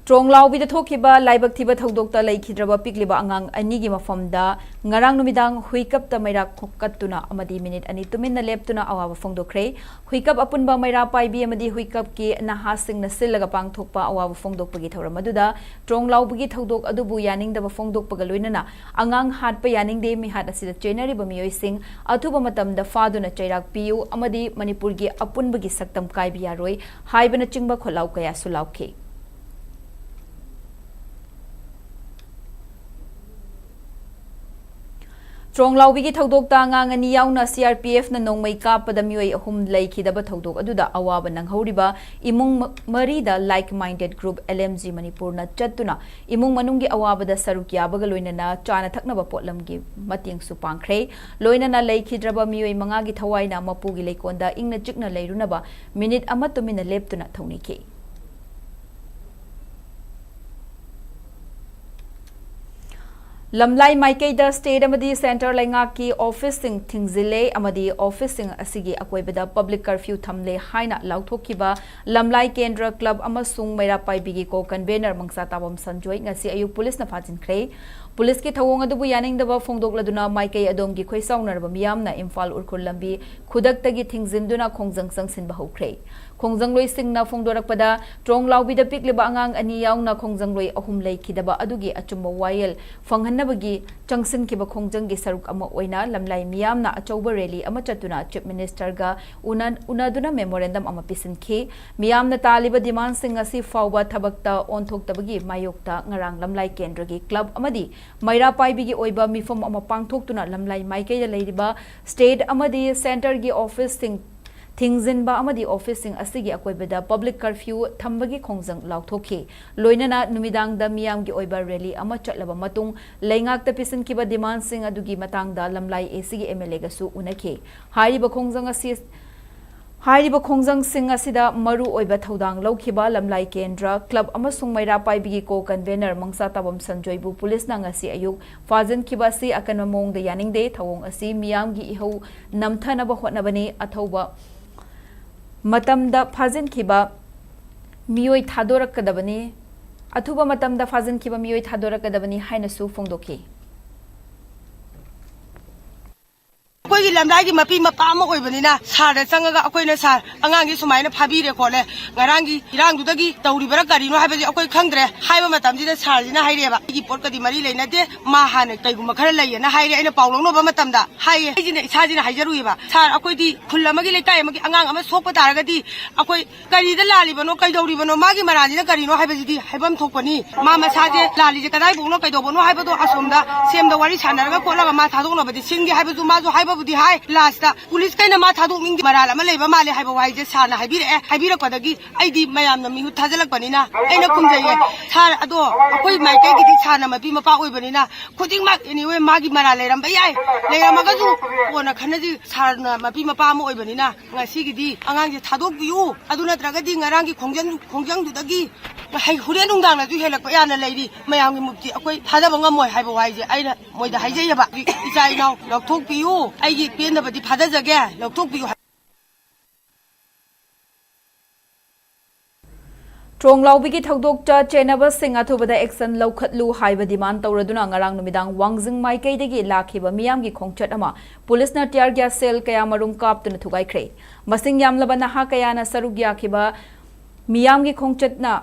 ꯇ꯭ꯔꯣꯡꯂꯥꯎꯕꯤꯗ ꯊꯣꯛꯈꯤꯕ ꯂꯥꯏꯕꯛ ꯊꯤꯕ ꯊꯧꯗꯣꯛꯇ ꯂꯩꯈꯤꯗ꯭ꯔꯕ ꯄꯤꯛꯂꯤꯕ ꯑꯉꯥꯡ ꯑꯅꯤꯒꯤ ꯃꯐꯝꯗ ꯉꯔꯥꯡ ꯅꯨꯃꯤꯗꯥꯡ ꯍꯨꯏꯀꯞꯇ ꯃꯩꯔꯥ ꯀꯠꯇꯨꯅ ꯑꯃꯗꯤ ꯃꯤꯅꯤꯠ ꯑꯅꯤ ꯇꯨꯃꯤꯟꯅ ꯂꯦꯞꯇꯨꯅ ꯑꯋꯥꯕ ꯐꯣꯡꯗꯣꯛꯈ꯭ꯔꯦ꯫ ꯍꯨꯏꯀꯞ ꯑꯄꯨꯟꯕ ꯃꯩꯔꯥ ꯄꯥꯏꯕꯤ ꯑꯃꯗꯤ ꯍꯨꯏꯀꯞꯀꯤ ꯅꯍꯥꯁꯤꯡꯅ ꯁꯤꯜꯂꯒ ꯄꯥꯡꯊꯣꯛꯄ ꯑꯋꯥꯕ ꯐꯣꯡꯗꯣꯛꯄꯒꯤ ꯊꯧꯔꯝ ꯑꯗꯨꯗ ꯇ꯭ꯔꯣꯡꯂꯥꯎꯕꯤꯒꯤ ꯊꯧꯗꯣꯛ ꯑꯗꯨꯕꯨ ꯌꯥꯅꯤꯡꯗꯕ ꯐꯣꯡꯗꯣꯛꯄꯒ ꯂꯣꯏꯅꯅ ꯑꯉꯥꯡ ꯍꯥꯠꯄ ꯌꯥꯅꯤꯡꯗꯦ, ꯃꯤꯍꯥꯠ ꯑꯁꯤꯗ ꯆꯦꯟꯅꯔꯤꯕ ꯃꯤꯑꯣꯏꯁꯤꯡ ꯑꯊꯨꯕ ꯃꯇꯝꯗ ꯐꯥꯗꯨꯅ ꯆꯩꯔꯥꯛ ꯄꯤꯌꯨ ꯑꯃꯗꯤ ꯃꯅꯤꯄꯨꯔꯒꯤ ꯑꯄꯨꯟꯕꯒꯤ ꯁꯛꯇꯝ ꯀꯥꯏꯕ ꯌꯥꯔꯣꯏ ꯍꯥꯏꯕꯅꯆꯤꯡꯕ ꯈꯣꯜꯂꯥꯎ ꯀꯌꯥꯁꯨ ꯂꯥꯎꯈꯤ꯫ ꯇ꯭ꯔꯣꯡꯂꯥꯎꯕꯤꯒꯤ ꯊꯧꯗꯣꯛꯇ ꯑꯉꯥꯡ ꯑꯅꯤ ꯌꯥꯎꯅ C R P F ꯅ ꯅꯣꯡꯃꯩ ꯀꯥꯞꯄꯗ ꯃꯤꯑꯣꯏ ꯑꯍꯨꯝ ꯂꯩꯈꯤꯗꯕ ꯊꯧꯗꯣꯛ ꯑꯗꯨꯗ ꯑꯋꯥꯕ ꯅꯪꯍꯧꯔꯤꯕ ꯏꯃꯨꯡ ꯃ-, ꯃꯔꯤꯗ Like Minded Group, L M G ꯃꯅꯤꯄꯨꯔꯅ ꯆꯠꯇꯨꯅ ꯏꯃꯨꯡ ꯃꯅꯨꯡꯒꯤ ꯑꯋꯥꯕꯗ ꯁꯔꯨꯛ ꯌꯥꯕꯒ ꯂꯣꯏꯅꯅ ꯆꯥꯅ ꯊꯛꯅꯕ ꯄꯣꯠꯂꯝꯒꯤ ꯃꯇꯦꯡꯁꯨ ꯄꯥꯡꯈ꯭ꯔꯦ꯫ ꯂꯣꯏꯅꯅ ꯂꯩꯈꯤꯗ꯭ꯔꯕ ꯃꯤꯑꯣꯏ ꯃꯉꯥꯒꯤ ꯊꯋꯥꯏꯅ ꯃꯄꯨꯒꯤ ꯂꯩꯀꯣꯜꯗ ꯏꯪꯅ ꯆꯤꯛꯅ ꯂꯩꯔꯨꯅꯕ ꯃꯤꯅꯤꯠ ꯑꯃ ꯇꯨꯃꯤꯟꯅ ꯂꯦꯞꯇꯨꯅ ꯊꯧꯅꯤꯈꯤ꯫ ꯂꯝꯂꯥꯏ ꯃꯥꯏꯀꯩꯗ state ꯑꯃꯗꯤ centre ꯂꯩꯉꯥꯛꯀꯤ office ꯁꯤꯡ ꯊꯤꯡꯖꯤꯜꯂꯦ ꯑꯃꯗꯤ office ꯁꯤꯡ ꯑꯁꯤꯒꯤ ꯑꯀꯣꯏꯕꯗ public curfew ꯊꯝꯂꯦ ꯍꯥꯏꯅ ꯂꯥꯎꯊꯣꯛꯈꯤꯕ ꯂꯝꯂꯥꯏ ꯀꯦꯟꯗ꯭ꯔ club ꯑꯃꯁꯨꯡ ꯃꯩꯔꯥ ꯄꯥꯏꯕꯤꯒꯤ co-convener ꯃꯪꯁꯥ ꯇꯥꯕꯝ ꯁꯟꯖꯣꯏ ꯉꯁꯤ ꯑꯌꯨꯛ ꯄꯨꯂꯤꯁꯅ ꯐꯥꯖꯤꯟꯈ꯭ꯔꯦ꯫ ꯄꯨꯂꯤꯁꯀꯤ ꯊꯧꯑꯣꯡ ꯑꯗꯨꯕꯨ ꯌꯥꯅꯤꯡꯗꯕ ꯐꯣꯡꯗꯣꯛꯂꯗꯨꯅ ꯃꯥꯏꯀꯩ ꯑꯗꯣꯝꯒꯤ ꯈꯣꯏꯁꯥꯎꯅꯔꯕ ꯃꯤꯌꯥꯝꯅ ꯏꯝꯐꯥꯜ ꯎꯔꯈꯨꯜ ꯂꯝꯕꯤ ꯈꯨꯗꯛꯇꯒꯤ ꯊꯤꯡꯖꯤꯟꯗꯨꯅ ꯈꯣꯡꯖꯪ ꯆꯪꯁꯤꯟꯕ ꯍꯧꯈ꯭ꯔꯦ꯫ ꯈꯣꯡꯖꯪꯂꯣꯏꯁꯤꯡꯅ ꯐꯣꯡꯗꯣꯔꯛꯄꯗ, ꯇ꯭ꯔꯣꯡꯂꯥꯎꯕꯤꯗ ꯄꯤꯛꯂꯤꯕ ꯑꯉꯥꯡ ꯑꯅꯤ ꯌꯥꯎꯅ ꯈꯣꯡꯖꯪꯂꯣꯏ ꯑꯍꯨꯝ ꯂꯩꯈꯤꯗꯕ ꯑꯗꯨꯒꯤ ꯑꯆꯨꯝꯕ ꯋꯥꯌꯦꯜ ꯐꯪꯍꯟꯅꯕꯒꯤ ꯆꯪꯁꯤꯟꯈꯤꯕ ꯈꯣꯡꯖꯪꯒꯤ ꯁꯔꯨꯛ ꯑꯃ ꯑꯣꯏꯅ ꯂꯝꯂꯥꯏ ꯃꯤꯌꯥꯝꯅ ꯑꯆꯧꯕ rally ꯑꯃ ꯆꯠꯇꯨꯅ Chief Minister ꯒ ꯎꯅ-, ꯎꯅꯗꯨꯅ memorandum ꯑꯃ ꯄꯤꯁꯤꯟꯈꯤ꯫ ꯃꯤꯌꯥꯝꯅ ꯇꯥꯜꯂꯤꯕ demand ꯁꯤꯡ ꯑꯁꯤ ꯐꯥꯎꯕ ꯊꯕꯛꯇ ꯑꯣꯟꯊꯣꯛꯇꯕꯒꯤ ꯃꯥꯌꯣꯛꯇ ꯉꯔꯥꯡ ꯂꯝꯂꯥꯏ ꯀꯦꯟꯗ꯭ꯔꯒꯤ club ꯑꯃꯗꯤ ꯃꯩꯔꯥ ꯄꯥꯏꯕꯤꯒꯤ ꯑꯣꯏꯕ ꯃꯤꯐꯝ ꯑꯃ ꯄꯥꯡꯊꯣꯛꯇꯨꯅ ꯂꯝꯂꯥꯏ ꯃꯥꯏꯀꯩꯗ ꯂꯩꯔꯤꯕ state ꯑꯃꯗꯤ centre ꯒꯤ office ꯁꯤꯡ ꯊꯤꯡꯖꯤꯟꯕ ꯑꯃꯗꯤ office ꯁꯤꯡ ꯑꯁꯤꯒꯤ ꯑꯀꯣꯏꯕꯗ public curfew ꯊꯝꯕꯒꯤ ꯈꯣꯡꯖꯪ ꯂꯥꯎꯊꯣꯛꯈꯤ꯫ ꯂꯣꯏꯅꯅ ꯅꯨꯃꯤꯗꯥꯡꯗ ꯃꯤꯌꯥꯝꯒꯤ ꯑꯣꯏꯕ rally ꯑꯃ ꯆꯠꯂꯕ ꯃꯇꯨꯡ, ꯂꯩꯉꯥꯛꯇ ꯄꯤꯁꯤꯟꯈꯤꯕ demand ꯁꯤꯡ ꯑꯗꯨꯒꯤ ꯃꯇꯥꯡꯗ ꯂꯝꯂꯥꯏ A C ꯒꯤ M L A ꯒꯁꯨ ꯎꯅꯈꯤ꯫ ꯍꯥꯏꯔꯤꯕ ꯈꯣꯡꯖꯪ ꯑꯁꯤ, ꯍꯥꯏꯔꯤꯕ ꯈꯣꯡꯖꯪꯁꯤꯡ ꯑꯁꯤꯗ ꯃꯔꯨ ꯑꯣꯏꯕ ꯊꯧꯗꯥꯡ ꯂꯧꯈꯤꯕ ꯂꯝꯂꯥꯏ ꯀꯦꯟꯗ꯭ꯔ ꯀ꯭ꯂꯕ ꯑꯃꯁꯨꯡ ꯃꯩꯔꯥ ꯄꯥꯏꯕꯤꯒꯤ ꯀꯣ ꯀꯟꯚꯦꯅꯔ ꯃꯪꯆꯥ ꯇꯥꯕꯝ ꯁꯟꯖꯣꯏꯕꯨ ꯄꯨꯂꯤꯁꯅ ꯉꯁꯤ ꯑꯌꯨꯛ ꯐꯥꯖꯤꯟꯈꯤꯕ ꯑꯁꯤ ꯑꯀꯟꯕ ꯃꯑꯣꯡꯗ ꯌꯥꯅꯤꯡꯗꯦ꯫ ꯊꯧꯑꯣꯡ ꯑꯁꯤ ꯃꯤꯌꯥꯝꯒꯤ ꯏꯍꯧ ꯅꯝꯊꯅꯕ ꯍꯣꯠꯅꯕꯅꯤ꯫ ꯑꯊꯧꯕ ꯃꯇꯝꯗ ꯐꯥꯖꯤꯟꯈꯤꯕ ꯃꯤꯑꯣꯏ ꯊꯥꯗꯣꯔꯛꯀꯗꯕꯅꯤ꯫ ꯑꯊꯨꯕ ꯃꯇꯝꯗ ꯐꯥꯖꯤꯟꯈꯤꯕ ꯃꯤꯑꯣꯏ ꯊꯥꯗꯣꯔꯛꯀꯗꯕꯅꯤ ꯍꯥꯏꯅꯁꯨ ꯐꯣꯡꯗꯣꯛꯈꯤ꯫ ꯑꯩꯈꯣꯏꯒꯤ ꯂꯝꯂꯥꯏꯒꯤ ꯃꯄꯤ ꯃꯄꯥ ꯑꯃ ꯑꯣꯏꯕꯅꯤꯅ ꯁꯥꯔꯗ ꯆꯪꯉꯒ ꯑꯩꯈꯣꯏꯅ, "ꯁꯥꯔ, ꯑꯉꯥꯡꯁꯤ ꯁꯨꯃꯥꯏꯅ ꯐꯥꯕꯤꯔꯦ ꯈꯣꯠꯂꯦ, ꯉꯔꯥꯡꯒꯤ ꯏꯔꯥꯡꯗꯨꯗꯒꯤ ꯇꯧꯔꯤꯕꯔꯥ ꯀꯔꯤꯅꯣ?" ꯍꯥꯏꯕꯁꯦ ꯑꯩꯈꯣꯏ ꯈꯪꯗ꯭ꯔꯦ꯫ ꯍꯥꯏꯕ ꯃꯇꯝꯁꯤꯗ ꯁꯥꯔꯁꯤꯅ ꯍꯥꯏꯔꯛꯑꯦꯕ, "ꯑꯩꯒꯤ ꯄꯣꯠꯀꯗꯤ ꯃꯔꯤ ꯂꯩꯅꯗꯦ, ꯃꯥ ꯍꯥꯟꯅ ꯀꯩꯒꯨꯝꯕ ꯈꯔ ꯂꯩꯌꯦꯅ ꯍꯥꯏꯔꯦ꯫ ꯑꯩꯅ ꯄꯥꯎ ꯂꯧꯅꯕ ꯃꯇꯝꯗ ꯍꯥꯏꯌꯦ, ꯑꯩꯁꯤꯅ ꯏꯁꯥꯁꯤꯅ ꯍꯥꯏꯖꯔꯨꯏꯕ, "ꯁꯥꯔ, ꯑꯩꯈꯣꯏꯗꯤ ꯈꯨꯜ ꯑꯃꯒꯤ, ꯂꯩꯀꯥꯏ ꯑꯃꯒꯤ ꯑꯉꯥꯡ ꯑꯃ ꯁꯣꯛꯄ ꯇꯥꯔꯒꯗꯤ ꯑꯩꯈꯣꯏ ꯀꯔꯤꯗ ꯂꯥꯜꯂꯤꯕꯅꯣ, ꯀꯩꯗꯧꯔꯤꯕꯅꯣ, ꯃꯥꯒꯤ ꯃꯔꯥꯜꯁꯤꯅ ꯀꯔꯤꯅꯣ ꯍꯥꯏꯕꯁꯤꯗꯤ ꯍꯥꯏꯐꯝ ꯊꯣꯛꯄꯅꯤ꯫ ꯃꯥ ꯃꯁꯥꯁꯦ ꯂꯥꯜꯂꯤꯁꯦ ꯀꯗꯥꯏꯐꯥꯎꯅꯣ, ꯀꯩꯗꯧꯕꯅꯣ ꯍꯥꯏꯕꯗꯣ ꯑꯁꯣꯝꯗ ꯁꯦꯝꯗ ꯋꯥꯔꯤ ꯁꯥꯟꯅꯔꯒ ꯈꯣꯠꯂꯒ ꯃꯥ ꯊꯥꯗꯣꯛꯅꯕꯗꯤ ꯁꯤꯟꯒꯦ ꯍꯥꯏꯕꯁꯨ ꯃꯥꯁꯨ ꯍꯥꯏꯕꯕꯨꯗꯤ ꯍꯥꯏ꯫ ꯂꯥꯁꯇ ꯄꯨꯂꯤꯁꯈꯩꯅ ꯃꯥ ꯊꯥꯗꯣꯛꯅꯤꯡꯗꯦ, ꯃꯔꯥꯜ ꯑꯃ ꯂꯩꯕ ꯃꯥꯜꯂꯦ ꯍꯥꯏꯕ ꯋꯥꯍꯩꯁꯦ ꯁꯥꯔꯅ ꯍꯥꯏꯕꯤꯔꯛꯑꯦ꯫ ꯍꯥꯏꯕꯤꯔꯛꯄꯗꯒꯤ ꯑꯩꯗꯤ ꯃꯌꯥꯝꯅ ꯃꯤꯍꯨꯠ ꯊꯥꯖꯤꯜꯂꯛꯄꯅꯤꯅ ꯑꯩꯅ ꯈꯨꯝꯖꯩꯌꯦ, "ꯁꯥꯔ, ꯑꯗꯣ ꯑꯩꯈꯣꯏ ꯃꯥꯏꯀꯩꯒꯤꯗꯤ ꯁꯥꯔꯅ ꯃꯄꯤ ꯃꯄꯥ ꯑꯣꯏꯕꯅꯤꯅ ꯈꯨꯗꯤꯡꯃꯛ, anyway, ꯃꯥꯒꯤ ꯃꯔꯥꯜ ꯂꯩꯔꯝꯕ ꯌꯥꯏ, ꯂꯩꯔꯝꯃꯒꯁꯨ ꯀꯣꯟꯅ ꯈꯟꯅꯁꯤ꯫ ꯁꯥꯔꯅ ꯃꯄꯤ ꯃꯄꯥ ꯑꯃ ꯑꯣꯏꯕꯅꯤꯅ ꯉꯁꯤꯒꯤꯗꯤ ꯑꯉꯥꯡꯁꯦ ꯊꯥꯗꯣꯛꯄꯤꯌꯨ, ꯑꯗꯨ ꯅꯠꯇ꯭ꯔꯒꯗꯤ ꯉꯔꯥꯡꯒꯤ ꯈꯣꯡꯖꯪ-, ꯈꯣꯡꯖꯪꯗꯨꯗꯒꯤ ꯍꯩ-, ꯍꯣꯔꯦꯟ ꯅꯨꯡꯗꯥꯡꯅꯁꯨ ꯍꯦꯜꯂꯛꯄ ꯌꯥꯅ ꯂꯩꯔꯤ, ꯃꯌꯥꯝꯒꯤ ꯃꯨꯛꯇꯤ ꯑꯩꯈꯣꯏ ꯊꯥꯖꯕ ꯉꯝꯃꯣꯏ" ꯍꯥꯏꯕ ꯋꯥꯍꯩꯁꯦ ꯑꯩꯅ ꯃꯣꯏꯗ ꯍꯥꯏꯖꯩꯑꯕ꯫ "ꯏꯆꯥ ꯏꯅꯥꯎ ꯂꯧꯊꯣꯛꯄꯤꯌꯨ, ꯑꯩꯒꯤ ꯄꯦꯟꯗꯕꯗꯤ ꯐꯥꯖꯖꯒꯦ, ꯂꯧꯊꯣꯛꯄꯤꯌꯨ" ꯍꯥꯏ꯫ ꯇ꯭ꯔꯣꯡꯂꯥꯎꯕꯤꯒꯤ ꯊꯧꯗꯣꯛꯇ ꯆꯦꯟꯅꯕꯁꯤꯡ ꯑꯊꯨꯕꯗ action ꯂꯧꯈꯠꯂꯨ ꯍꯥꯏꯕ demand ꯇꯧꯔꯗꯨꯅ ꯉꯔꯥꯡ ꯅꯨꯃꯤꯗꯥꯡ ꯋꯥꯡꯖꯤꯡ ꯃꯥꯏꯀꯩꯗꯒꯤ ꯂꯥꯛꯈꯤꯕ ꯃꯤꯌꯥꯝꯒꯤ ꯈꯣꯡꯆꯠ ꯑꯃ ꯄꯨꯂꯤꯁꯅ tear gas shell ꯀꯌꯥ ꯃꯔꯨꯝ ꯀꯥꯞꯇꯨꯅ ꯊꯨꯒꯥꯏꯈ꯭ꯔꯦ꯫ ꯃꯁꯤꯡ ꯌꯥꯝꯂꯕ ꯅꯍꯥ ꯀꯌꯥꯅ ꯁꯔꯨꯛ ꯌꯥꯈꯤꯕ ꯃꯤꯌꯥꯝꯒꯤ ꯈꯣꯡꯆꯠꯅ,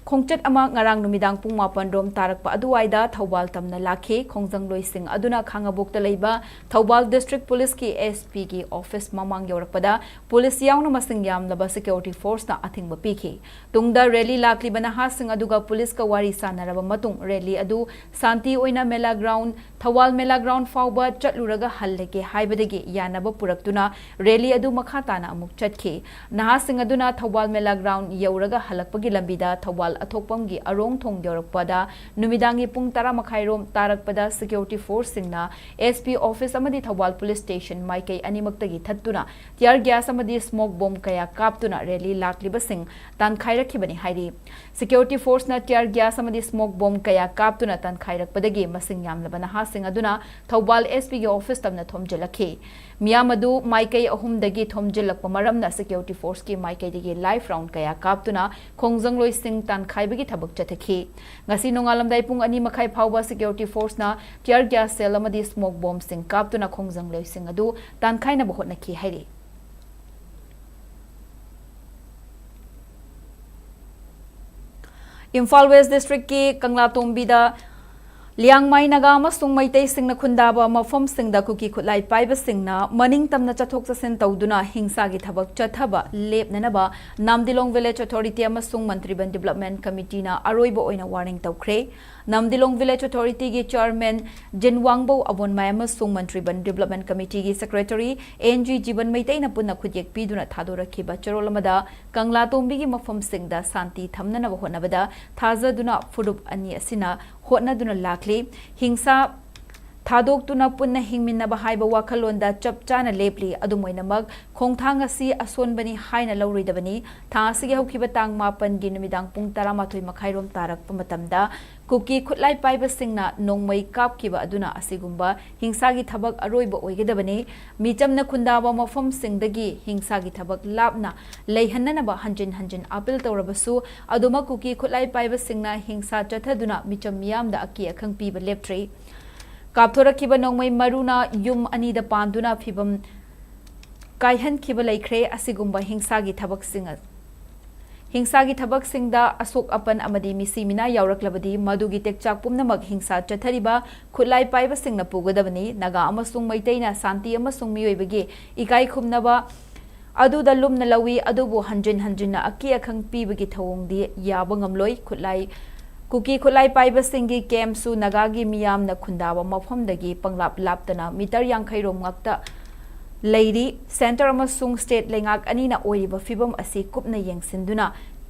ꯈꯣꯡꯆꯠ ꯑꯃ ꯉꯔꯥꯡ ꯅꯨꯃꯤꯗꯥꯡ ꯄꯨꯡ ꯃꯥꯄꯟ ꯔꯣꯝ ꯇꯥꯔꯛꯄ ꯑꯗꯨꯋꯥꯏꯗ ꯊꯧꯕꯥꯜ ꯇꯝꯅ ꯂꯥꯛꯈꯤ꯫ ꯈꯣꯡꯖꯪꯂꯣꯏꯁꯤꯡ ꯑꯗꯨꯅ ꯈꯥꯉꯕꯣꯛꯇ ꯂꯩꯕ ꯊꯧꯕꯥꯜ district ꯄꯨꯂꯤꯁꯀꯤ SP ꯒꯤ office ꯃꯃꯥꯡ ꯌꯧꯔꯛꯄꯗ ꯄꯨꯂꯤꯁ ꯌꯥꯎꯅ ꯃꯁꯤꯡ ꯌꯥꯝꯂꯕ security force ꯅ ꯑꯊꯤꯡꯕ ꯄꯤꯈꯤ꯫ ꯇꯨꯡꯗ rally ꯂꯥꯛꯂꯤꯕ ꯅꯍꯥꯁꯤꯡ ꯑꯗꯨꯒ ꯄꯨꯂꯤꯁꯀ ꯋꯥꯔꯤ ꯁꯥꯟꯅꯔꯕ ꯃꯇꯨꯡ rally ꯑꯗꯨ ꯁꯥꯟꯇꯤ ꯑꯣꯏꯅ ꯃꯦꯂꯥ ground, ꯊꯧꯕꯥꯜ ꯃꯦꯂꯥ ground ꯐꯥꯎꯕ ꯆꯠꯂꯨꯔꯒ ꯍꯜꯂꯒꯦ ꯍꯥꯏꯕꯗꯒꯤ ꯌꯥꯅꯕ ꯄꯨꯔꯛꯇꯨꯅ rally ꯑꯗꯨ ꯃꯈꯥ ꯇꯥꯅ ꯑꯃꯨꯛ ꯆꯠꯈꯤ꯫ ꯅꯍꯥꯁꯤꯡ ꯑꯗꯨꯅ ꯊꯧꯕꯥꯜ ꯃꯦꯂꯥ ground ꯌꯧꯔꯒ ꯍꯜꯂꯛꯄꯒꯤ ꯂꯝꯕꯤꯗ ꯊꯧꯕꯥꯜ ꯑꯊꯣꯛꯄꯝꯒꯤ ꯑꯔꯣꯡ ꯊꯣꯡ ꯌꯧꯔꯛꯄꯗ ꯅꯨꯃꯤꯗꯥꯡꯒꯤ ꯄꯨꯡ ꯇꯔꯥ ꯃꯈꯥꯏꯔꯣꯝ ꯇꯥꯔꯛꯄꯗ security forceꯁꯤꯡꯅ S P office ꯑꯃꯗꯤ ꯊꯧꯕꯥꯜ police station ꯃꯥꯏꯀꯩ ꯑꯅꯤꯃꯛꯇꯒꯤ ꯊꯠꯇꯨꯅ tear gas ꯑꯃꯗꯤ smoke bomb ꯀꯌꯥ ꯀꯥꯞꯇꯨꯅ rally ꯂꯥꯛꯂꯤꯕꯁꯤꯡ ꯇꯥꯟꯈꯥꯏꯔꯛꯈꯤꯕꯅꯤ ꯍꯥꯏꯔꯤ꯫ Security forceꯅ tear gas ꯑꯃꯗꯤ smoke bomb ꯀꯌꯥ ꯀꯥꯞꯇꯨꯅ ꯇꯥꯟꯈꯥꯏꯔꯛꯄꯗꯒꯤ ꯃꯁꯤꯡ ꯌꯥꯝꯂꯕ ꯅꯍꯥꯁꯤꯡ ꯑꯗꯨꯅ ꯊꯧꯕꯥꯜ S Pꯒꯤ office ꯇꯝꯅ ꯊꯣꯝꯖꯤꯜꯂꯛꯈꯤ꯫ ꯃꯤꯌꯥꯝ ꯑꯗꯨ ꯃꯥꯏꯀꯩ ꯑꯍꯨꯝꯗꯒꯤ ꯊꯣꯝꯖꯤꯜꯂꯛꯄ ꯃꯔꯝꯅ security forceꯀꯤ ꯃꯥꯏꯀꯩꯗꯒꯤ live round ꯀꯌꯥ ꯀꯥꯞꯇꯨꯅ ꯈꯣꯡꯖꯪꯂꯣꯏꯁꯤꯡ ꯇꯥꯟꯈꯥꯏꯕꯒꯤ ꯊꯕꯛ ꯆꯠꯊꯈꯤ꯫ ꯉꯁꯤ ꯅꯣꯡꯉꯥꯜꯂꯝꯗꯥꯏ ꯄꯨꯡ ꯑꯅꯤ ꯃꯈꯥꯏ ꯐꯥꯎꯕ security forceꯅ tear gas shell ꯑꯃꯗꯤ smoke bombꯁꯤꯡ ꯀꯥꯞꯇꯨꯅ ꯈꯣꯡꯖꯪꯂꯣꯏꯁꯤꯡ ꯑꯗꯨ ꯇꯥꯟꯈꯥꯏꯅꯕ ꯍꯣꯠꯅꯈꯤ ꯍꯥꯏꯔꯤ꯫ ꯏꯝꯐꯥꯜ West Districtꯀꯤ ꯀꯪꯂꯥꯇꯣꯝꯕꯤꯗ ꯂꯤꯌꯥꯡꯃꯥꯏ ꯅꯥꯒꯥ ꯑꯃꯁꯨꯡ ꯃꯩꯇꯩꯁꯤꯡꯅ ꯈꯨꯟꯗꯥꯕ ꯃꯐꯝꯁꯤꯡꯗ ꯀꯨꯀꯤ ꯈꯨꯠꯂꯥꯏ ꯄꯥꯏꯕꯁꯤꯡꯅ ꯃꯅꯤꯡ ꯇꯝꯅ ꯆꯠꯊꯣꯛ ꯆꯠꯁꯤꯟ ꯇꯧꯗꯨꯅ ꯍꯤꯡꯁꯥꯒꯤ ꯊꯕꯛ ꯆꯠꯊꯕ ꯂꯦꯞꯅꯅꯕ ꯅꯥꯝꯗꯤꯂꯣꯡ Village Authority ꯑꯃꯁꯨꯡ ꯃꯟꯇ꯭ꯔꯤꯕꯟ Development Committeeꯅ ꯑꯔꯣꯏꯕ ꯑꯣꯏꯅ warning ꯇꯧꯈ꯭ꯔꯦ꯫ ꯅꯥꯝꯗꯤꯂꯣꯡ Village Authorityꯒꯤ chairman ꯖꯤꯟꯋꯥꯡꯕꯧ ꯑꯕꯣꯟꯃꯥꯏ ꯑꯃꯁꯨꯡ ꯃꯟꯇ꯭ꯔꯤꯕꯟ Development Committeeꯒꯤ secretary N G ꯖꯤꯕꯟ ꯃꯩꯇꯩꯅ ꯄꯨꯟꯅ ꯈꯨꯠꯌꯦꯛ ꯄꯤꯗꯨꯅ ꯊꯥꯗꯣꯔꯛꯈꯤꯕ ꯆꯦꯔꯣꯜ ꯑꯃꯗ ꯀꯪꯂꯥꯇꯣꯝꯕꯤꯒꯤ ꯃꯐꯝꯁꯤꯡꯗ ꯁꯥꯟꯇꯤ ꯊꯝꯅꯅꯕ ꯍꯣꯠꯅꯕꯗ ꯊꯥꯖꯗꯨꯅ ꯐꯨꯔꯨꯞ ꯑꯅꯤ ꯑꯁꯤꯅ ꯍꯣꯠꯅꯗꯨꯅ ꯂꯥꯛꯂꯤ꯫ ꯍꯤꯡꯁꯥ ꯊꯥꯗꯣꯛꯇꯨꯅ ꯄꯨꯟꯅ ꯍꯤꯡꯃꯤꯟꯅꯕ ꯍꯥꯏꯕ ꯋꯥꯈꯜꯂꯣꯟꯗ ꯆꯞ ꯆꯥꯅ ꯂꯦꯞꯂꯤ꯫ ꯑꯗꯨꯝ ꯑꯣꯏꯅꯃꯛ, ꯈꯣꯡꯊꯥꯡ ꯑꯁꯤ ꯑꯁꯣꯟꯕꯅꯤ ꯍꯥꯏꯅ ꯂꯧꯔꯣꯏꯗꯕꯅꯤ꯫ ꯊꯥ ꯑꯁꯤꯒꯤ ꯍꯧꯈꯤꯕ ꯇꯥꯡ ꯃꯥꯄꯟꯒꯤ ꯅꯨꯃꯤꯗꯥꯡ ꯄꯨꯡ ꯇꯔꯥꯃꯥꯊꯣꯏ ꯃꯈꯥꯏꯔꯣꯝ ꯇꯥꯔꯛꯄ ꯃꯇꯝꯗ ꯀꯨꯀꯤ ꯈꯨꯠꯂꯥꯏ ꯄꯥꯏꯕꯁꯤꯡꯅ ꯅꯣꯡꯃꯩ ꯀꯥꯞꯈꯤꯕ ꯑꯗꯨꯅ ꯑꯁꯤꯒꯨꯝꯕ ꯍꯤꯡꯁꯥꯒꯤ ꯊꯕꯛ ꯑꯔꯣꯏꯕ ꯑꯣꯏꯒꯗꯕꯅꯤ꯫ ꯃꯤꯆꯝꯅ ꯈꯨꯟꯗꯥꯕ ꯃꯐꯝꯁꯤꯡꯗꯒꯤ ꯍꯤꯡꯁꯥꯒꯤ ꯊꯕꯛ ꯂꯥꯞꯅ ꯂꯩꯍꯟꯅꯅꯕ ꯍꯟꯖꯤꯟ ꯍꯟꯖꯤꯟ appeal ꯇꯧꯔꯕꯁꯨ, ꯑꯗꯨꯃꯛ ꯀꯨꯀꯤ ꯈꯨꯠꯂꯥꯏ ꯄꯥꯏꯕꯁꯤꯡꯅ ꯍꯤꯡꯁꯥ ꯆꯠꯊꯗꯨꯅ ꯃꯤꯆꯝ ꯃꯤꯌꯥꯝꯗ ꯑꯀꯤ ꯑꯈꯪ ꯄꯤꯕ ꯂꯦꯞꯇ꯭ꯔꯤ꯫ ꯀꯥꯞꯊꯣꯔꯛꯈꯤꯕ ꯅꯣꯡꯃꯩ ꯃꯔꯨꯅ ꯌꯨꯝ ꯑꯅꯤꯗ ꯄꯥꯟꯗꯨꯅ ꯐꯤꯕꯝ ꯀꯥꯏꯍꯟꯈꯤꯕ ꯂꯩꯈ꯭ꯔꯦ꯫ ꯑꯁꯤꯒꯨꯝꯕ ꯍꯤꯡꯁꯥꯒꯤ ꯊꯕꯛꯁꯤꯡ ꯑ-, ꯍꯤꯡꯁꯥꯒꯤ ꯊꯕꯛꯁꯤꯡꯗ ꯑꯁꯣꯛ ꯑꯄꯟ ꯑꯃꯗꯤ ꯃꯤꯁꯤ ꯃꯤꯅꯥ ꯌꯥꯎꯔꯛꯂꯕꯗꯤ, ꯃꯗꯨꯒꯤ ꯇꯦꯛꯆꯥꯛ ꯄꯨꯝꯅꯃꯛ ꯍꯤꯡꯁꯥ ꯆꯠꯊꯔꯤꯕ ꯈꯨꯠꯂꯥꯏ ꯄꯥꯏꯕꯁꯤꯡꯅ ꯄꯨꯒꯗꯕꯅꯤ꯫ ꯅꯥꯒꯥ ꯑꯃꯁꯨꯡ ꯃꯩꯇꯩꯅ ꯁꯥꯟꯇꯤ ꯑꯃꯁꯨꯡ ꯃꯤꯑꯣꯏꯕꯒꯤ ꯏꯀꯥꯏ ꯈꯨꯝꯅꯕ ꯑꯗꯨꯗ ꯂꯨꯝꯅ ꯂꯧꯏ, ꯑꯗꯨꯕꯨ ꯍꯟꯖꯤꯟ ꯍꯟꯖꯤꯟꯅ ꯑꯀꯤ ꯑꯈꯪ ꯄꯤꯕꯒꯤ ꯊꯧꯑꯣꯡꯗꯤ ꯌꯥꯕ ꯉꯝꯂꯣꯏ꯫ ꯈꯨꯠꯂꯥꯏ, ꯀꯨꯀꯤ ꯈꯨꯠꯂꯥꯏ ꯄꯥꯏꯕꯁꯤꯡꯒꯤ campꯁꯨ ꯅꯥꯒꯥꯒꯤ ꯃꯤꯌꯥꯝꯅ ꯈꯨꯟꯗꯥꯕ ꯃꯐꯝꯗꯒꯤ ꯄꯪꯂꯥꯞ ꯂꯥꯞꯇꯅ meter ꯌꯥꯡꯈꯩ ꯔꯣꯝ ꯉꯥꯛꯇ ꯂꯩꯔꯤ꯫ Centre ꯑꯃꯁꯨꯡ state ꯂꯩꯉꯥꯛ ꯑꯅꯤꯅ ꯑꯣꯏꯔꯤꯕ ꯐꯤꯕꯝ ꯑꯁꯤ ꯀꯨꯞꯅ ꯌꯦꯡꯁꯤꯟꯗꯨꯅ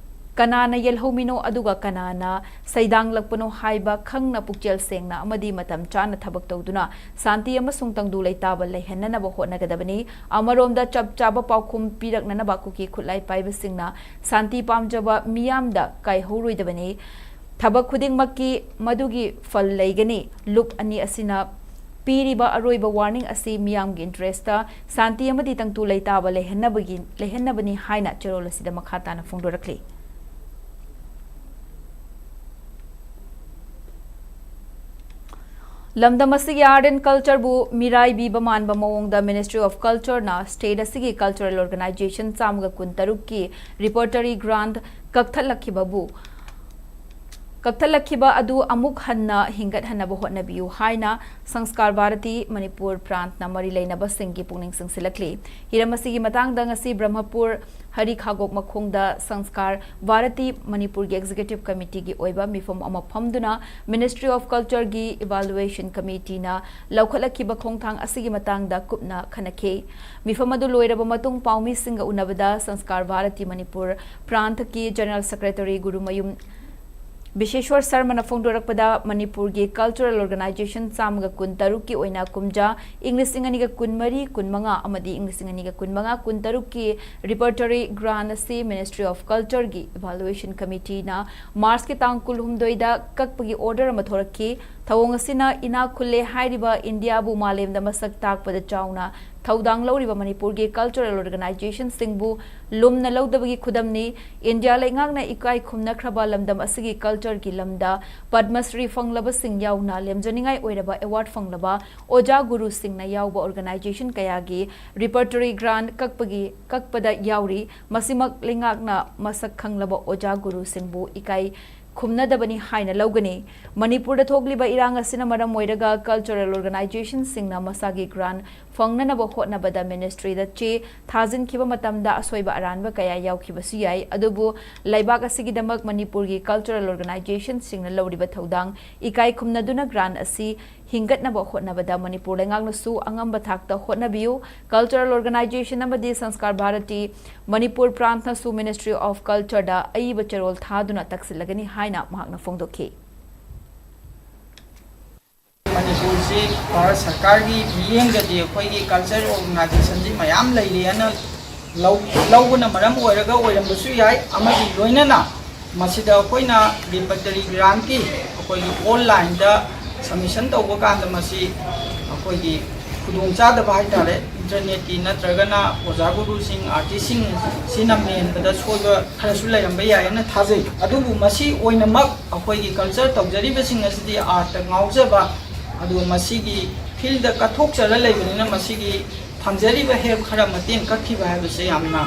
ꯀꯅꯥꯅ ꯌꯦꯜꯍꯧꯃꯤꯅꯣ ꯑꯗꯨꯒ ꯀꯅꯥꯅ ꯁꯩꯗꯥꯡꯂꯛꯄꯅꯣ ꯍꯥꯏꯕ ꯈꯪꯅ ꯄꯨꯛꯆꯦꯜ ꯁꯦꯡꯅ ꯑꯃꯗꯤ ꯃꯇꯝ ꯆꯥꯅ ꯊꯕꯛ ꯇꯧꯗꯨꯅ ꯁꯥꯟꯇꯤ ꯑꯃꯁꯨꯡ ꯇꯪꯗꯨ ꯂꯩꯇꯥꯕ ꯂꯩꯍꯟꯅꯅꯕ ꯍꯣꯠꯅꯒꯗꯕꯅꯤ꯫ ꯑꯃꯔꯣꯝꯗ ꯆꯞ ꯆꯥꯕ ꯄꯥꯎꯈꯨꯝ ꯄꯤꯔꯛꯅꯅꯕ ꯀꯨꯀꯤ ꯈꯨꯠꯂꯥꯏ ꯄꯥꯏꯕꯁꯤꯡꯅ ꯁꯥꯟꯇꯤ ꯄꯥꯝꯖꯕ ꯃꯤꯌꯥꯝꯗ ꯀꯥꯏꯍꯧꯔꯣꯏꯗꯕꯅꯤ꯫ ꯊꯕꯛ ꯈꯨꯗꯤꯡꯃꯛꯀꯤ ꯃꯗꯨꯒꯤ ꯐꯜ ꯂꯩꯒꯅꯤ꯫ ꯂꯨꯞ ꯑꯅꯤ ꯑꯁꯤꯅ ꯄꯤꯔꯤꯕ ꯑꯔꯣꯏꯕ ꯋꯥꯔꯅꯤꯡ ꯑꯁꯤ ꯃꯤꯌꯥꯝꯒꯤ ꯏꯟꯇꯔꯦꯁꯇ ꯁꯥꯟꯇꯤ ꯑꯃꯗꯤ ꯇꯪꯗꯨ ꯂꯩꯇꯥꯕ ꯂꯩꯍꯟꯅꯕꯒꯤ, ꯂꯩꯍꯟꯅꯕꯅꯤ ꯍꯥꯏꯅ ꯆꯦꯔꯣꯜ ꯑꯁꯤꯗ ꯃꯈꯥ ꯇꯥꯅ ꯐꯣꯡꯗꯣꯔꯛꯂꯤ꯫ ꯂꯝꯗꯝ ꯑꯁꯤꯒꯤ art and culture ꯕꯨ ꯃꯤꯔꯥꯏꯕꯤꯕ ꯃꯥꯟꯕ ꯃꯑꯣꯡꯗ Ministry of Culture ꯅ state ꯑꯁꯤꯒꯤ cultural organization ꯆꯥꯝꯃꯒ ꯀꯨꯟꯇꯔꯨꯛꯀꯤ repertory grant ꯀꯛꯊꯠꯂꯛꯈꯤꯕꯕꯨ, ꯀꯛꯊꯠꯂꯛꯈꯤꯕ ꯑꯗꯨ ꯑꯃꯨꯛ ꯍꯟꯅ ꯍꯤꯡꯒꯠꯍꯟꯅꯕ ꯍꯣꯠꯅꯕꯤꯌꯨ ꯍꯥꯏꯅ ꯁꯪꯁꯀꯥꯔ ꯚꯥꯔꯇꯤ ꯃꯅꯤꯄꯨꯔ ꯄ꯭ꯔꯥꯟꯠꯅ ꯃꯔꯤ ꯂꯩꯅꯕꯁꯤꯡꯒꯤ ꯄꯨꯛꯅꯤꯡ ꯆꯤꯡꯁꯤꯜꯂꯛꯂꯤ꯫ ꯍꯤꯔꯝ ꯑꯁꯤꯒꯤ ꯃꯇꯥꯡꯗ ꯉꯁꯤ ꯕ꯭ꯔꯍ꯭ꯃꯄꯨꯔ ꯍꯔꯤ ꯈꯥꯒꯣꯛ ꯃꯈꯣꯡꯗ ꯁꯪꯁꯀꯥꯔ ꯚꯥꯔꯇꯤ ꯃꯅꯤꯄꯨꯔꯒꯤ executive committee ꯒꯤ ꯑꯣꯏꯕ ꯃꯤꯐꯝ ꯑꯃ ꯐꯝꯗꯨꯅ Ministry of Culture ꯒꯤ evaluation committee ꯅ ꯂꯧꯈꯠꯂꯛꯈꯤꯕ ꯈꯣꯡꯊꯥꯡ ꯑꯁꯤꯒꯤ ꯃꯇꯥꯡꯗ ꯀꯨꯞꯅ ꯈꯟꯅꯈꯤ꯫ ꯃꯤꯐꯝ ꯑꯗꯨ ꯂꯣꯏꯔꯕ ꯃꯇꯨꯡ ꯄꯥꯎꯃꯤꯁꯤꯡꯒ ꯎꯅꯕꯗ ꯁꯪꯁꯀꯥꯔ ꯚꯥꯔꯇꯤ ꯃꯅꯤꯄꯨꯔ ꯄ꯭ꯔꯥꯟꯠꯀꯤ general secretary ꯒꯨꯔꯨꯃꯌꯨꯝ ꯕꯤꯁꯦꯁ꯭ꯋꯔ ꯁꯔꯃꯅ ꯐꯣꯡꯗꯣꯔꯛꯄꯗ, ꯃꯅꯤꯄꯨꯔꯒꯤ cultural organization ꯆꯥꯝꯃꯒ ꯀꯨꯟꯇꯔꯨꯛꯀꯤ ꯑꯣꯏꯅ ꯀꯨꯝꯖꯥ, ꯏꯪ ꯂꯤꯁꯤꯡ ꯑꯅꯤꯒ ꯀꯨꯟꯃꯔꯤ ꯀꯨꯟꯃꯉꯥ ꯑꯃꯗꯤ ꯏꯪ ꯂꯤꯁꯤꯡ ꯑꯅꯤꯒ ꯀꯨꯟꯃꯉꯥ ꯀꯨꯟꯇꯔꯨꯛꯀꯤ repertory grant ꯑꯁꯤ Ministry of Culture ꯒꯤ evaluation committee ꯅ ꯃꯥꯔꯆꯀꯤ ꯇꯥꯡ ꯀꯨꯟꯍꯨꯝꯗꯣꯏꯗ ꯀꯛꯄꯒꯤ order ꯑꯃ ꯊꯣꯔꯛꯈꯤ꯫ ꯊꯧꯑꯣꯡ ꯑꯁꯤꯅ ꯏꯅꯥꯛ ꯈꯨꯜꯂꯦ ꯍꯥꯏꯔꯤꯕ ꯏꯟꯗꯤꯌꯥꯕꯨ ꯃꯥꯂꯦꯝꯗ ꯃꯁꯛ ꯇꯥꯛꯄꯗ ꯆꯥꯎꯅ ꯊꯧꯗꯥꯡ ꯂꯧꯔꯤꯕ ꯃꯅꯤꯄꯨꯔꯒꯤ cultural organization ꯁꯤꯡꯕꯨ ꯂꯨꯝꯅ ꯂꯧꯗꯕꯒꯤ ꯈꯨꯗꯝꯅꯤ꯫ ꯏꯟꯗꯤꯌꯥ ꯂꯩꯉꯥꯛꯅ ꯏꯀꯥꯏ ꯈꯨꯝꯅꯈ꯭ꯔꯕ ꯂꯝꯗꯝ ꯑꯁꯤꯒꯤ culture ꯒꯤ ꯂꯝꯗ ꯄꯗꯃꯁ꯭ꯔꯤ ꯐꯪꯂꯕꯁꯤꯡ ꯌꯥꯎꯅ ꯂꯦꯝꯖꯅꯤꯡꯉꯥꯏ ꯑꯣꯏꯔꯕ award ꯐꯪꯂꯕ ꯑꯣꯖꯥ ꯒꯨꯔꯨꯁꯤꯡꯅ ꯌꯥꯎꯕ organization ꯀꯌꯥꯒꯤ repertory grant ꯀꯛꯄꯒꯤ, ꯀꯛꯄꯗ ꯌꯥꯎꯔꯤ꯫ ꯃꯁꯤꯃꯛ ꯂꯩꯉꯥꯛꯅ ꯃꯁꯛ ꯈꯪꯂꯕ ꯑꯣꯖꯥ ꯒꯨꯔꯨꯁꯤꯡꯕꯨ ꯏꯀꯥꯏ ꯈꯨꯝꯅꯗꯕꯅꯤ ꯍꯥꯏꯅ ꯂꯧꯒꯅꯤ꯫ ꯃꯅꯤꯄꯨꯔꯗ ꯊꯣꯛꯂꯤꯕ ꯏꯔꯥꯡ ꯑꯁꯤꯅ ꯃꯔꯝ ꯑꯣꯏꯔꯒ cultural organization ꯁꯤꯡꯅ ꯃꯁꯥꯒꯤ grant ꯐꯪꯅꯅꯕ ꯍꯣꯠꯅꯕꯗ ꯃꯤꯅꯤꯁꯇ꯭ꯔꯤꯗ ꯆꯦ ꯊꯥꯖꯤꯟꯈꯤꯕ ꯃꯇꯝꯗ ꯑꯁꯣꯏꯕ ꯑꯔꯥꯟꯕ ꯀꯌꯥ ꯌꯥꯎꯈꯤꯕꯁꯨ ꯌꯥꯏ꯫ ꯑꯗꯨꯕꯨ ꯂꯩꯕꯥꯛ ꯑꯁꯤꯒꯤꯗꯃꯛ ꯃꯅꯤꯄꯨꯔꯒꯤ ꯀꯜꯆꯔꯦꯜ ꯑꯣꯔꯒꯅꯥꯏꯖꯦꯁꯟꯁꯤꯡꯅ ꯂꯧꯔꯤꯕ ꯊꯧꯗꯥꯡ ꯏꯀꯥꯏ ꯈꯨꯝꯅꯗꯨꯅ ꯒ꯭ꯔꯥꯟ ꯑꯁꯤ ꯍꯤꯡꯒꯠꯅꯕ ꯍꯣꯠꯅꯕꯗ ꯃꯅꯤꯄꯨꯔ ꯂꯩꯉꯥꯛꯅꯁꯨ ꯑꯉꯝꯕ ꯊꯥꯛꯇ ꯍꯣꯠꯅꯕꯤꯌꯨ꯫ ꯀꯜꯆꯔꯦꯜ ꯑꯣꯔꯒꯅꯥꯏꯖꯦꯁꯟ ꯑꯃꯗꯤ ꯁꯪꯁꯀꯥꯔ ꯚꯥꯔꯇꯤ ꯃꯅꯤꯄꯨꯔ ꯄ꯭ꯔꯥꯟꯠꯅꯁꯨ ꯃꯤꯅꯤꯁꯇ꯭ꯔꯤ ꯑꯣꯐ ꯀꯜꯆꯔꯗ ꯑꯏꯕ ꯆꯦꯔꯣꯜ ꯊꯥꯗꯨꯅ ꯇꯛꯁꯤꯜꯂꯒꯅꯤ ꯍꯥꯏꯅ ꯃꯍꯥꯛꯅ ꯐꯣꯡꯗꯣꯛꯈꯤ꯫ ꯃꯅꯤꯄꯨꯔꯁꯤ ꯚꯥꯔꯠ ꯁꯔꯀꯥꯔꯒꯤ ꯃꯤꯠꯌꯦꯡꯗꯗꯤ ꯑꯩꯈꯣꯏꯒꯤ ꯀꯜꯆꯔ ꯑꯣꯔꯒꯅꯥꯏꯖꯦꯁꯟꯁꯤ ꯃꯌꯥꯝ ꯂꯩꯔꯦꯅ ꯂꯧ ꯂꯧꯕꯅ ꯃꯔꯝ ꯑꯣꯏꯔꯒ ꯑꯣꯏꯔꯝꯕꯁꯨ ꯌꯥꯏ꯫ ꯑꯃꯗꯤ ꯂꯣꯏꯅꯅ ꯃꯁꯤꯗ ꯑꯩꯈꯣꯏꯅ ꯔꯤꯄꯇꯔꯤ ꯒ꯭ꯔꯥꯟꯠꯀꯤ ꯑꯩꯈꯣꯏꯒꯤ ꯑꯣꯟꯂꯥꯏꯟꯗ ꯁꯕꯃꯤꯁꯟ ꯇꯧꯕ ꯀꯥꯟꯗ ꯃꯁꯤ ꯑꯩꯈꯣꯏꯒꯤ ꯈꯨꯗꯣꯡꯆꯥꯗꯕ ꯍꯥꯏꯇꯥꯔꯦ, ꯏꯟꯇꯔꯅꯦꯠꯀꯤ ꯅꯠꯇ꯭ꯔꯒꯅ ꯑꯣꯖꯥ ꯒꯨꯔꯨꯁꯤꯡ, ꯑꯥꯔꯇꯤꯁꯁꯤꯡ ꯁꯤꯅ ꯃꯦꯟꯕꯗ ꯁꯣꯏꯕ ꯈꯔꯁꯨ ꯂꯩꯔꯝꯕ ꯌꯥꯏ ꯍꯥꯏꯅ ꯊꯥꯖꯩ꯫ ꯑꯗꯨꯕꯨ ꯃꯁꯤ ꯑꯣꯏꯅꯃꯛ ꯑꯩꯈꯣꯏꯒꯤ ꯀꯜꯆꯔ ꯇꯧꯖꯔꯤꯕꯁꯤꯡ ꯑꯁꯤꯗꯤ ꯑꯥꯔꯠꯇ ꯉꯥꯎꯖꯕ, ꯑꯗꯨꯒ ꯃꯁꯤꯒꯤ ꯐꯤꯜꯗ ꯀꯠꯊꯣꯛꯆꯔ ꯂꯩꯕꯅꯤꯅ ꯃꯁꯤꯒꯤ ꯐꯪꯖꯔꯤꯕ ꯍꯦꯜꯞ ꯈꯔ ꯃꯇꯦꯡ ꯀꯛꯈꯤꯕ ꯍꯥꯏꯕꯁꯦ ꯌꯥꯝꯅ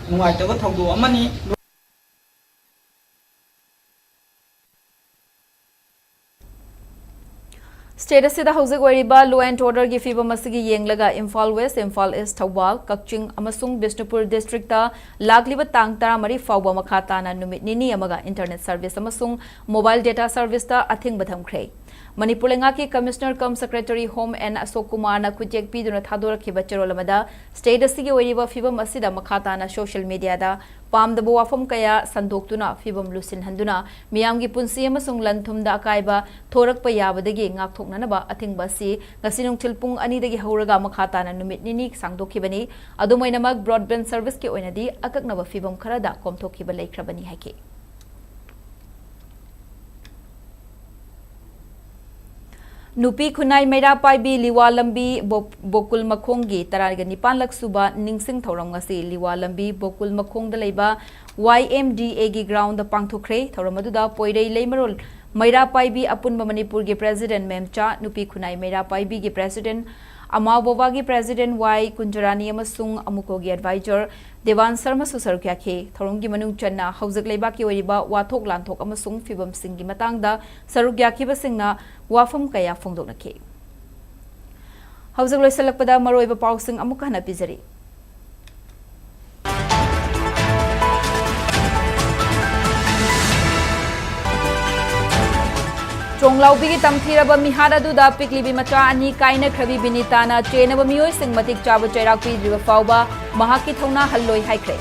ꯅꯨꯡꯉꯥꯏꯇꯕ ꯊꯧꯗꯣꯛ ꯑꯃꯅꯤ꯫ ꯁ꯭ꯇꯦꯠ ꯑꯁꯤꯗ ꯍꯧꯖꯤꯛ ꯑꯣꯏꯔꯤꯕ law and orderꯒꯤ ꯐꯤꯕꯝ ꯑꯁꯤꯒꯤ ꯌꯦꯡꯂꯒ ꯏꯝꯐꯥꯜ ꯋꯦꯁ, ꯏꯝꯐꯥꯜ ꯏꯁ, ꯊꯧꯕꯥꯜ, ꯀꯛꯆꯤꯡ ꯑꯃꯁꯨꯡ ꯕꯤꯁꯅꯨꯄꯨꯔ ꯗꯤꯁꯇ꯭ꯔꯤꯛꯇ ꯂꯥꯛꯂꯤꯕ ꯇꯥꯡ ꯇꯔꯥꯃꯔꯤ ꯐꯥꯎꯕ ꯃꯈꯥ ꯇꯥꯅ ꯅꯨꯃꯤꯠ ꯅꯤꯅꯤ ꯑꯃꯒ ꯏꯟꯇꯔꯅꯦꯠ ꯁꯔꯚꯤꯁ ꯑꯃꯁꯨꯡ ꯃꯣꯕꯥꯏꯜ ꯗꯦꯇꯥ ꯁꯔꯚꯤꯁꯇ ꯑꯊꯤꯡꯕ ꯊꯝꯈ꯭ꯔꯦ꯫ ꯃꯅꯤꯄꯨꯔ ꯂꯩꯉꯥꯛꯀꯤ commissioner cum secretary home N Ashok ꯀꯨꯃꯥꯔꯅ ꯈꯨꯠꯌꯦꯛ ꯄꯤꯗꯨꯅ ꯊꯥꯗꯣꯔꯛꯈꯤꯕ ꯆꯦꯔꯣꯜ ꯑꯃꯗ ꯁ꯭ꯇꯦꯠ ꯑꯁꯤꯒꯤ ꯑꯣꯏꯔꯤꯕ ꯐꯤꯕꯝ ꯑꯁꯤꯗ ꯃꯈꯥ ꯇꯥꯅ ꯁꯣꯁꯤꯌꯦꯜ ꯃꯤꯗꯤꯌꯥꯗ ꯄꯥꯝꯗꯕ ꯋꯥꯐꯝ ꯀꯌꯥ ꯁꯟꯗꯣꯛꯇꯨꯅ ꯐꯤꯕꯝ ꯂꯨꯁꯤꯟꯍꯟꯗꯨꯅ ꯃꯤꯌꯥꯝꯒꯤ ꯄꯨꯟꯁꯤ ꯑꯃꯁꯨꯡ ꯂꯟ ꯊꯨꯝꯗ ꯑꯀꯥꯏꯕ ꯊꯣꯔꯛꯄ ꯌꯥꯕꯗꯒꯤ ꯉꯥꯛꯊꯣꯛꯅꯅꯕ ꯑꯊꯤꯡꯕ ꯑꯁꯤ ꯉꯁꯤ ꯅꯨꯡꯊꯤꯜ ꯄꯨꯡ ꯑꯅꯤꯗꯒꯤ ꯍꯧꯔꯒ ꯃꯈꯥ ꯇꯥꯅ ꯅꯨꯃꯤꯠ ꯅꯤꯅꯤ ꯁꯥꯡꯗꯣꯛꯈꯤꯕꯅꯤ꯫ ꯑꯗꯨꯝ ꯑꯣꯏꯅꯃꯛ, ꯕ꯭ꯔꯣꯗꯕꯦꯟꯗ ꯁꯔꯚꯤꯁꯀꯤ ꯑꯣꯏꯅꯗꯤ ꯑꯀꯛꯅꯕ ꯐꯤꯕꯝ ꯈꯔꯗ ꯀꯣꯝꯊꯣꯛꯈꯤꯕ ꯂꯩꯈ꯭ꯔꯕꯅꯤ ꯍꯥꯏꯈꯤ꯫ ꯅꯨꯄꯤ ꯈꯨꯟꯅꯥꯏ ꯃꯩꯔꯥ ꯄꯥꯏꯕꯤ ꯂꯤꯋꯥ ꯂꯝꯕꯤ ꯕꯣ-, ꯕꯣꯀꯨꯜ ꯃꯈꯣꯡꯒꯤ ꯇꯔꯥꯒ ꯅꯤꯄꯥꯟꯂꯛ ꯁꯨꯕ ꯅꯤꯡꯁꯤꯡ ꯊꯧꯔꯝ ꯉꯁꯤ ꯂꯤꯋꯥ ꯂꯝꯕꯤ ꯕꯣꯀꯨꯜ ꯃꯈꯣꯡꯗ ꯂꯩꯕ ꯋꯥꯏ ꯑꯦꯝ ꯗꯤ ꯑꯦꯒꯤ ꯒ꯭ꯔꯥꯎꯟꯗ ꯄꯥꯡꯊꯣꯛꯈ꯭ꯔꯦ꯫ ꯊꯧꯔꯝ ꯑꯗꯨꯗ ꯄꯣꯏꯔꯩ ꯂꯩꯃꯔꯣꯜ ꯃꯩꯔꯥ ꯄꯥꯏꯕꯤ ꯑꯄꯨꯟꯕ ꯃꯅꯤꯄꯨꯔꯒꯤ ꯄ꯭ꯔꯦꯁꯤꯗꯦꯟ ꯃꯦꯝꯆꯥ, ꯅꯨꯄꯤ ꯈꯨꯟꯅꯥꯏ ꯃꯩꯔꯥ ꯄꯥꯏꯕꯤꯒꯤ ꯄ꯭ꯔꯦꯁꯤꯗꯦꯟ ꯑꯃꯥꯎ ꯕꯣꯕꯥꯒꯤ ꯄ꯭ꯔꯦꯁꯤꯗꯦꯟ ꯋꯥꯏ ꯀꯨꯟꯖꯔꯥꯅꯤ ꯑꯃꯁꯨꯡ ꯑꯃꯨꯀꯣꯒꯤ ꯑꯦꯗꯚꯥꯏꯖꯔ ꯗꯦꯋꯥꯟ ꯁꯔꯃꯁꯨ ꯁꯔꯨꯛ ꯌꯥꯈꯤ꯫ ꯊꯧꯔꯝꯒꯤ ꯃꯅꯨꯡ ꯆꯟꯅ ꯍꯧꯖꯤꯛ ꯂꯩꯕꯥꯛꯀꯤ ꯑꯣꯏꯔꯤꯕ ꯋꯥꯊꯣꯛ ꯂꯥꯟꯊꯣꯛ ꯑꯃꯁꯨꯡ ꯐꯤꯕꯝꯁꯤꯡꯒꯤ ꯃꯇꯥꯡꯗ ꯁꯔꯨꯛ ꯌꯥꯈꯤꯕꯁꯤꯡꯅ ꯋꯥꯐꯝ ꯀꯌꯥ ꯐꯣꯡꯗꯣꯛꯅꯈꯤ꯫ ꯍꯧꯖꯤꯛ ꯂꯣꯏꯁꯤꯜꯂꯛꯄꯗ ꯃꯔꯨꯑꯣꯏꯕ ꯄꯥꯎꯁꯤꯡ ꯑꯃꯨꯛ ꯍꯟꯅ ꯄꯤꯖꯔꯤ꯫ ꯆꯣꯡꯂꯥꯎꯕꯤꯒꯤ ꯇꯝꯊꯤꯔꯕ ꯃꯤꯍꯥꯠ ꯑꯗꯨꯗ ꯄꯤꯛꯂꯤꯕꯤ ꯃꯆꯥ ꯑꯅꯤ ꯀꯥꯏꯅꯈ꯭ꯔꯕꯤ ꯕꯤꯅꯤꯇꯥꯅ ꯆꯦꯟꯅꯕ ꯃꯤꯑꯣꯏꯁꯤꯡ ꯃꯇꯤꯛ ꯆꯥꯕ ꯆꯩꯔꯥꯛ ꯄꯤꯗ꯭ꯔꯤꯕ ꯐꯥꯎꯕ ꯃꯍꯥꯛꯀꯤ ꯊꯧꯅꯥ ꯍꯜꯂꯣꯏ ꯍꯥꯏꯈ꯭ꯔꯦ꯫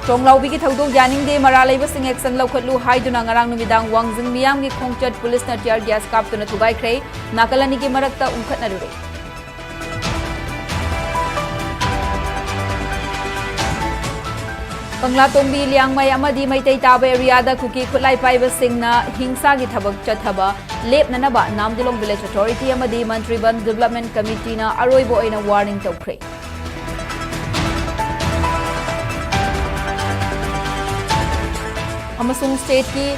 ꯆꯣꯡꯂꯥꯎꯕꯤꯒꯤ ꯊꯧꯗꯣꯛ ꯌꯥꯅꯤꯡꯗꯦ, ꯃꯔꯥꯜ ꯂꯩꯕꯁꯤꯡ action ꯂꯧꯈꯠꯂꯨ ꯍꯥꯏꯗꯨꯅ ꯉꯔꯥꯡ ꯅꯨꯃꯤꯗꯥꯡ ꯋꯥꯡꯖꯤꯡ ꯃꯤꯌꯥꯝꯒꯤ ꯈꯣꯡꯆꯠ ꯄꯨꯂꯤꯁꯅ tear gas ꯀꯥꯞꯇꯨꯅ ꯊꯨꯒꯥꯏꯈ꯭ꯔꯦ꯫ ꯅꯥꯀꯜ ꯑꯅꯤꯒꯤ ꯃꯔꯛꯇ ꯎꯪꯈꯠꯅꯔꯨꯔꯦ꯫ ꯀꯪꯂꯥꯇꯣꯡꯕꯤ, ꯂꯤꯌꯥꯡꯃꯩ ꯑꯃꯗꯤ ꯃꯩꯇꯩ ꯇꯥꯕ areaꯗ ꯀꯨꯀꯤ ꯈꯨꯠꯂꯥꯏ ꯄꯥꯏꯕꯁꯤꯡꯅ ꯍꯤꯡꯁꯥꯒꯤ ꯊꯕꯛ ꯆꯠꯊꯕ ꯂꯦꯞꯅꯅꯕ Namdilong Village Authority ꯑꯃꯗꯤ ꯃꯟꯇ꯭ꯔꯤꯕꯟ Development Committeeꯅ ꯑꯔꯣꯏꯕ ꯑꯣꯏꯅ warning ꯇꯧꯈ꯭ꯔꯦ꯫ ꯑꯃꯁꯨꯡ stateꯀꯤ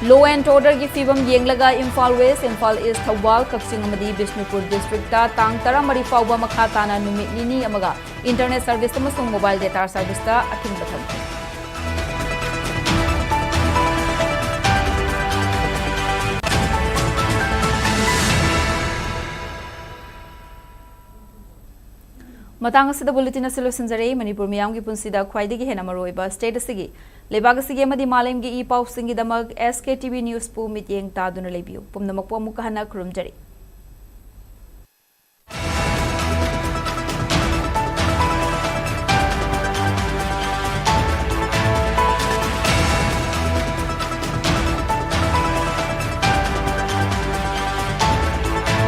law and orderꯒꯤ ꯐꯤꯕꯝ ꯌꯦꯡꯂꯒ ꯏꯝꯐꯥꯜ West, ꯏꯝꯐꯥꯜ East, ꯊꯧꯕꯥꯜ, ꯀꯛꯆꯤꯡ ꯑꯃꯗꯤ ꯕꯤꯁꯅꯨꯄꯨꯔ districtꯇ ꯇꯥꯡ ꯇꯔꯥꯃꯔꯤ ꯐꯥꯎꯕ ꯃꯈꯥ ꯇꯥꯅ ꯅꯨꯃꯤꯠ ꯅꯤꯅꯤ ꯑꯃꯒ internet service ꯑꯃꯁꯨꯡ mobile data serviceꯇ ꯑꯊꯤꯡꯕ ꯊꯝꯈ꯭ꯔꯦ꯫ ꯃꯇꯥꯡ ꯑꯁꯤꯗ bulletin ꯑꯁꯤ ꯂꯣꯏꯁꯤꯟꯖꯔꯦ꯫ ꯃꯅꯤꯄꯨꯔ ꯃꯤꯌꯥꯝꯒꯤ ꯄꯨꯟꯁꯤꯗ ꯈ꯭ꯋꯥꯏꯗꯒꯤ ꯍꯦꯟꯅ ꯃꯔꯨꯑꯣꯏꯕ state ꯑꯁꯤꯒꯤ, ꯂꯩꯕꯥꯛ ꯑꯁꯤꯒꯤ ꯑꯃꯗꯤ ꯃꯥꯂꯦꯝꯒꯤ E ꯄꯥꯎꯁꯤꯡꯒꯤꯗꯃꯛ S K T V Newsꯄꯨ ꯃꯤꯠꯌꯦꯡ ꯇꯥꯗꯨꯅ ꯂꯩꯕꯤꯌꯨ꯫ ꯄꯨꯝꯅꯃꯛꯄꯨ ꯑꯃꯨꯛꯀ ꯍꯟꯅ ꯈꯨꯔꯨꯝꯖꯔꯤ꯫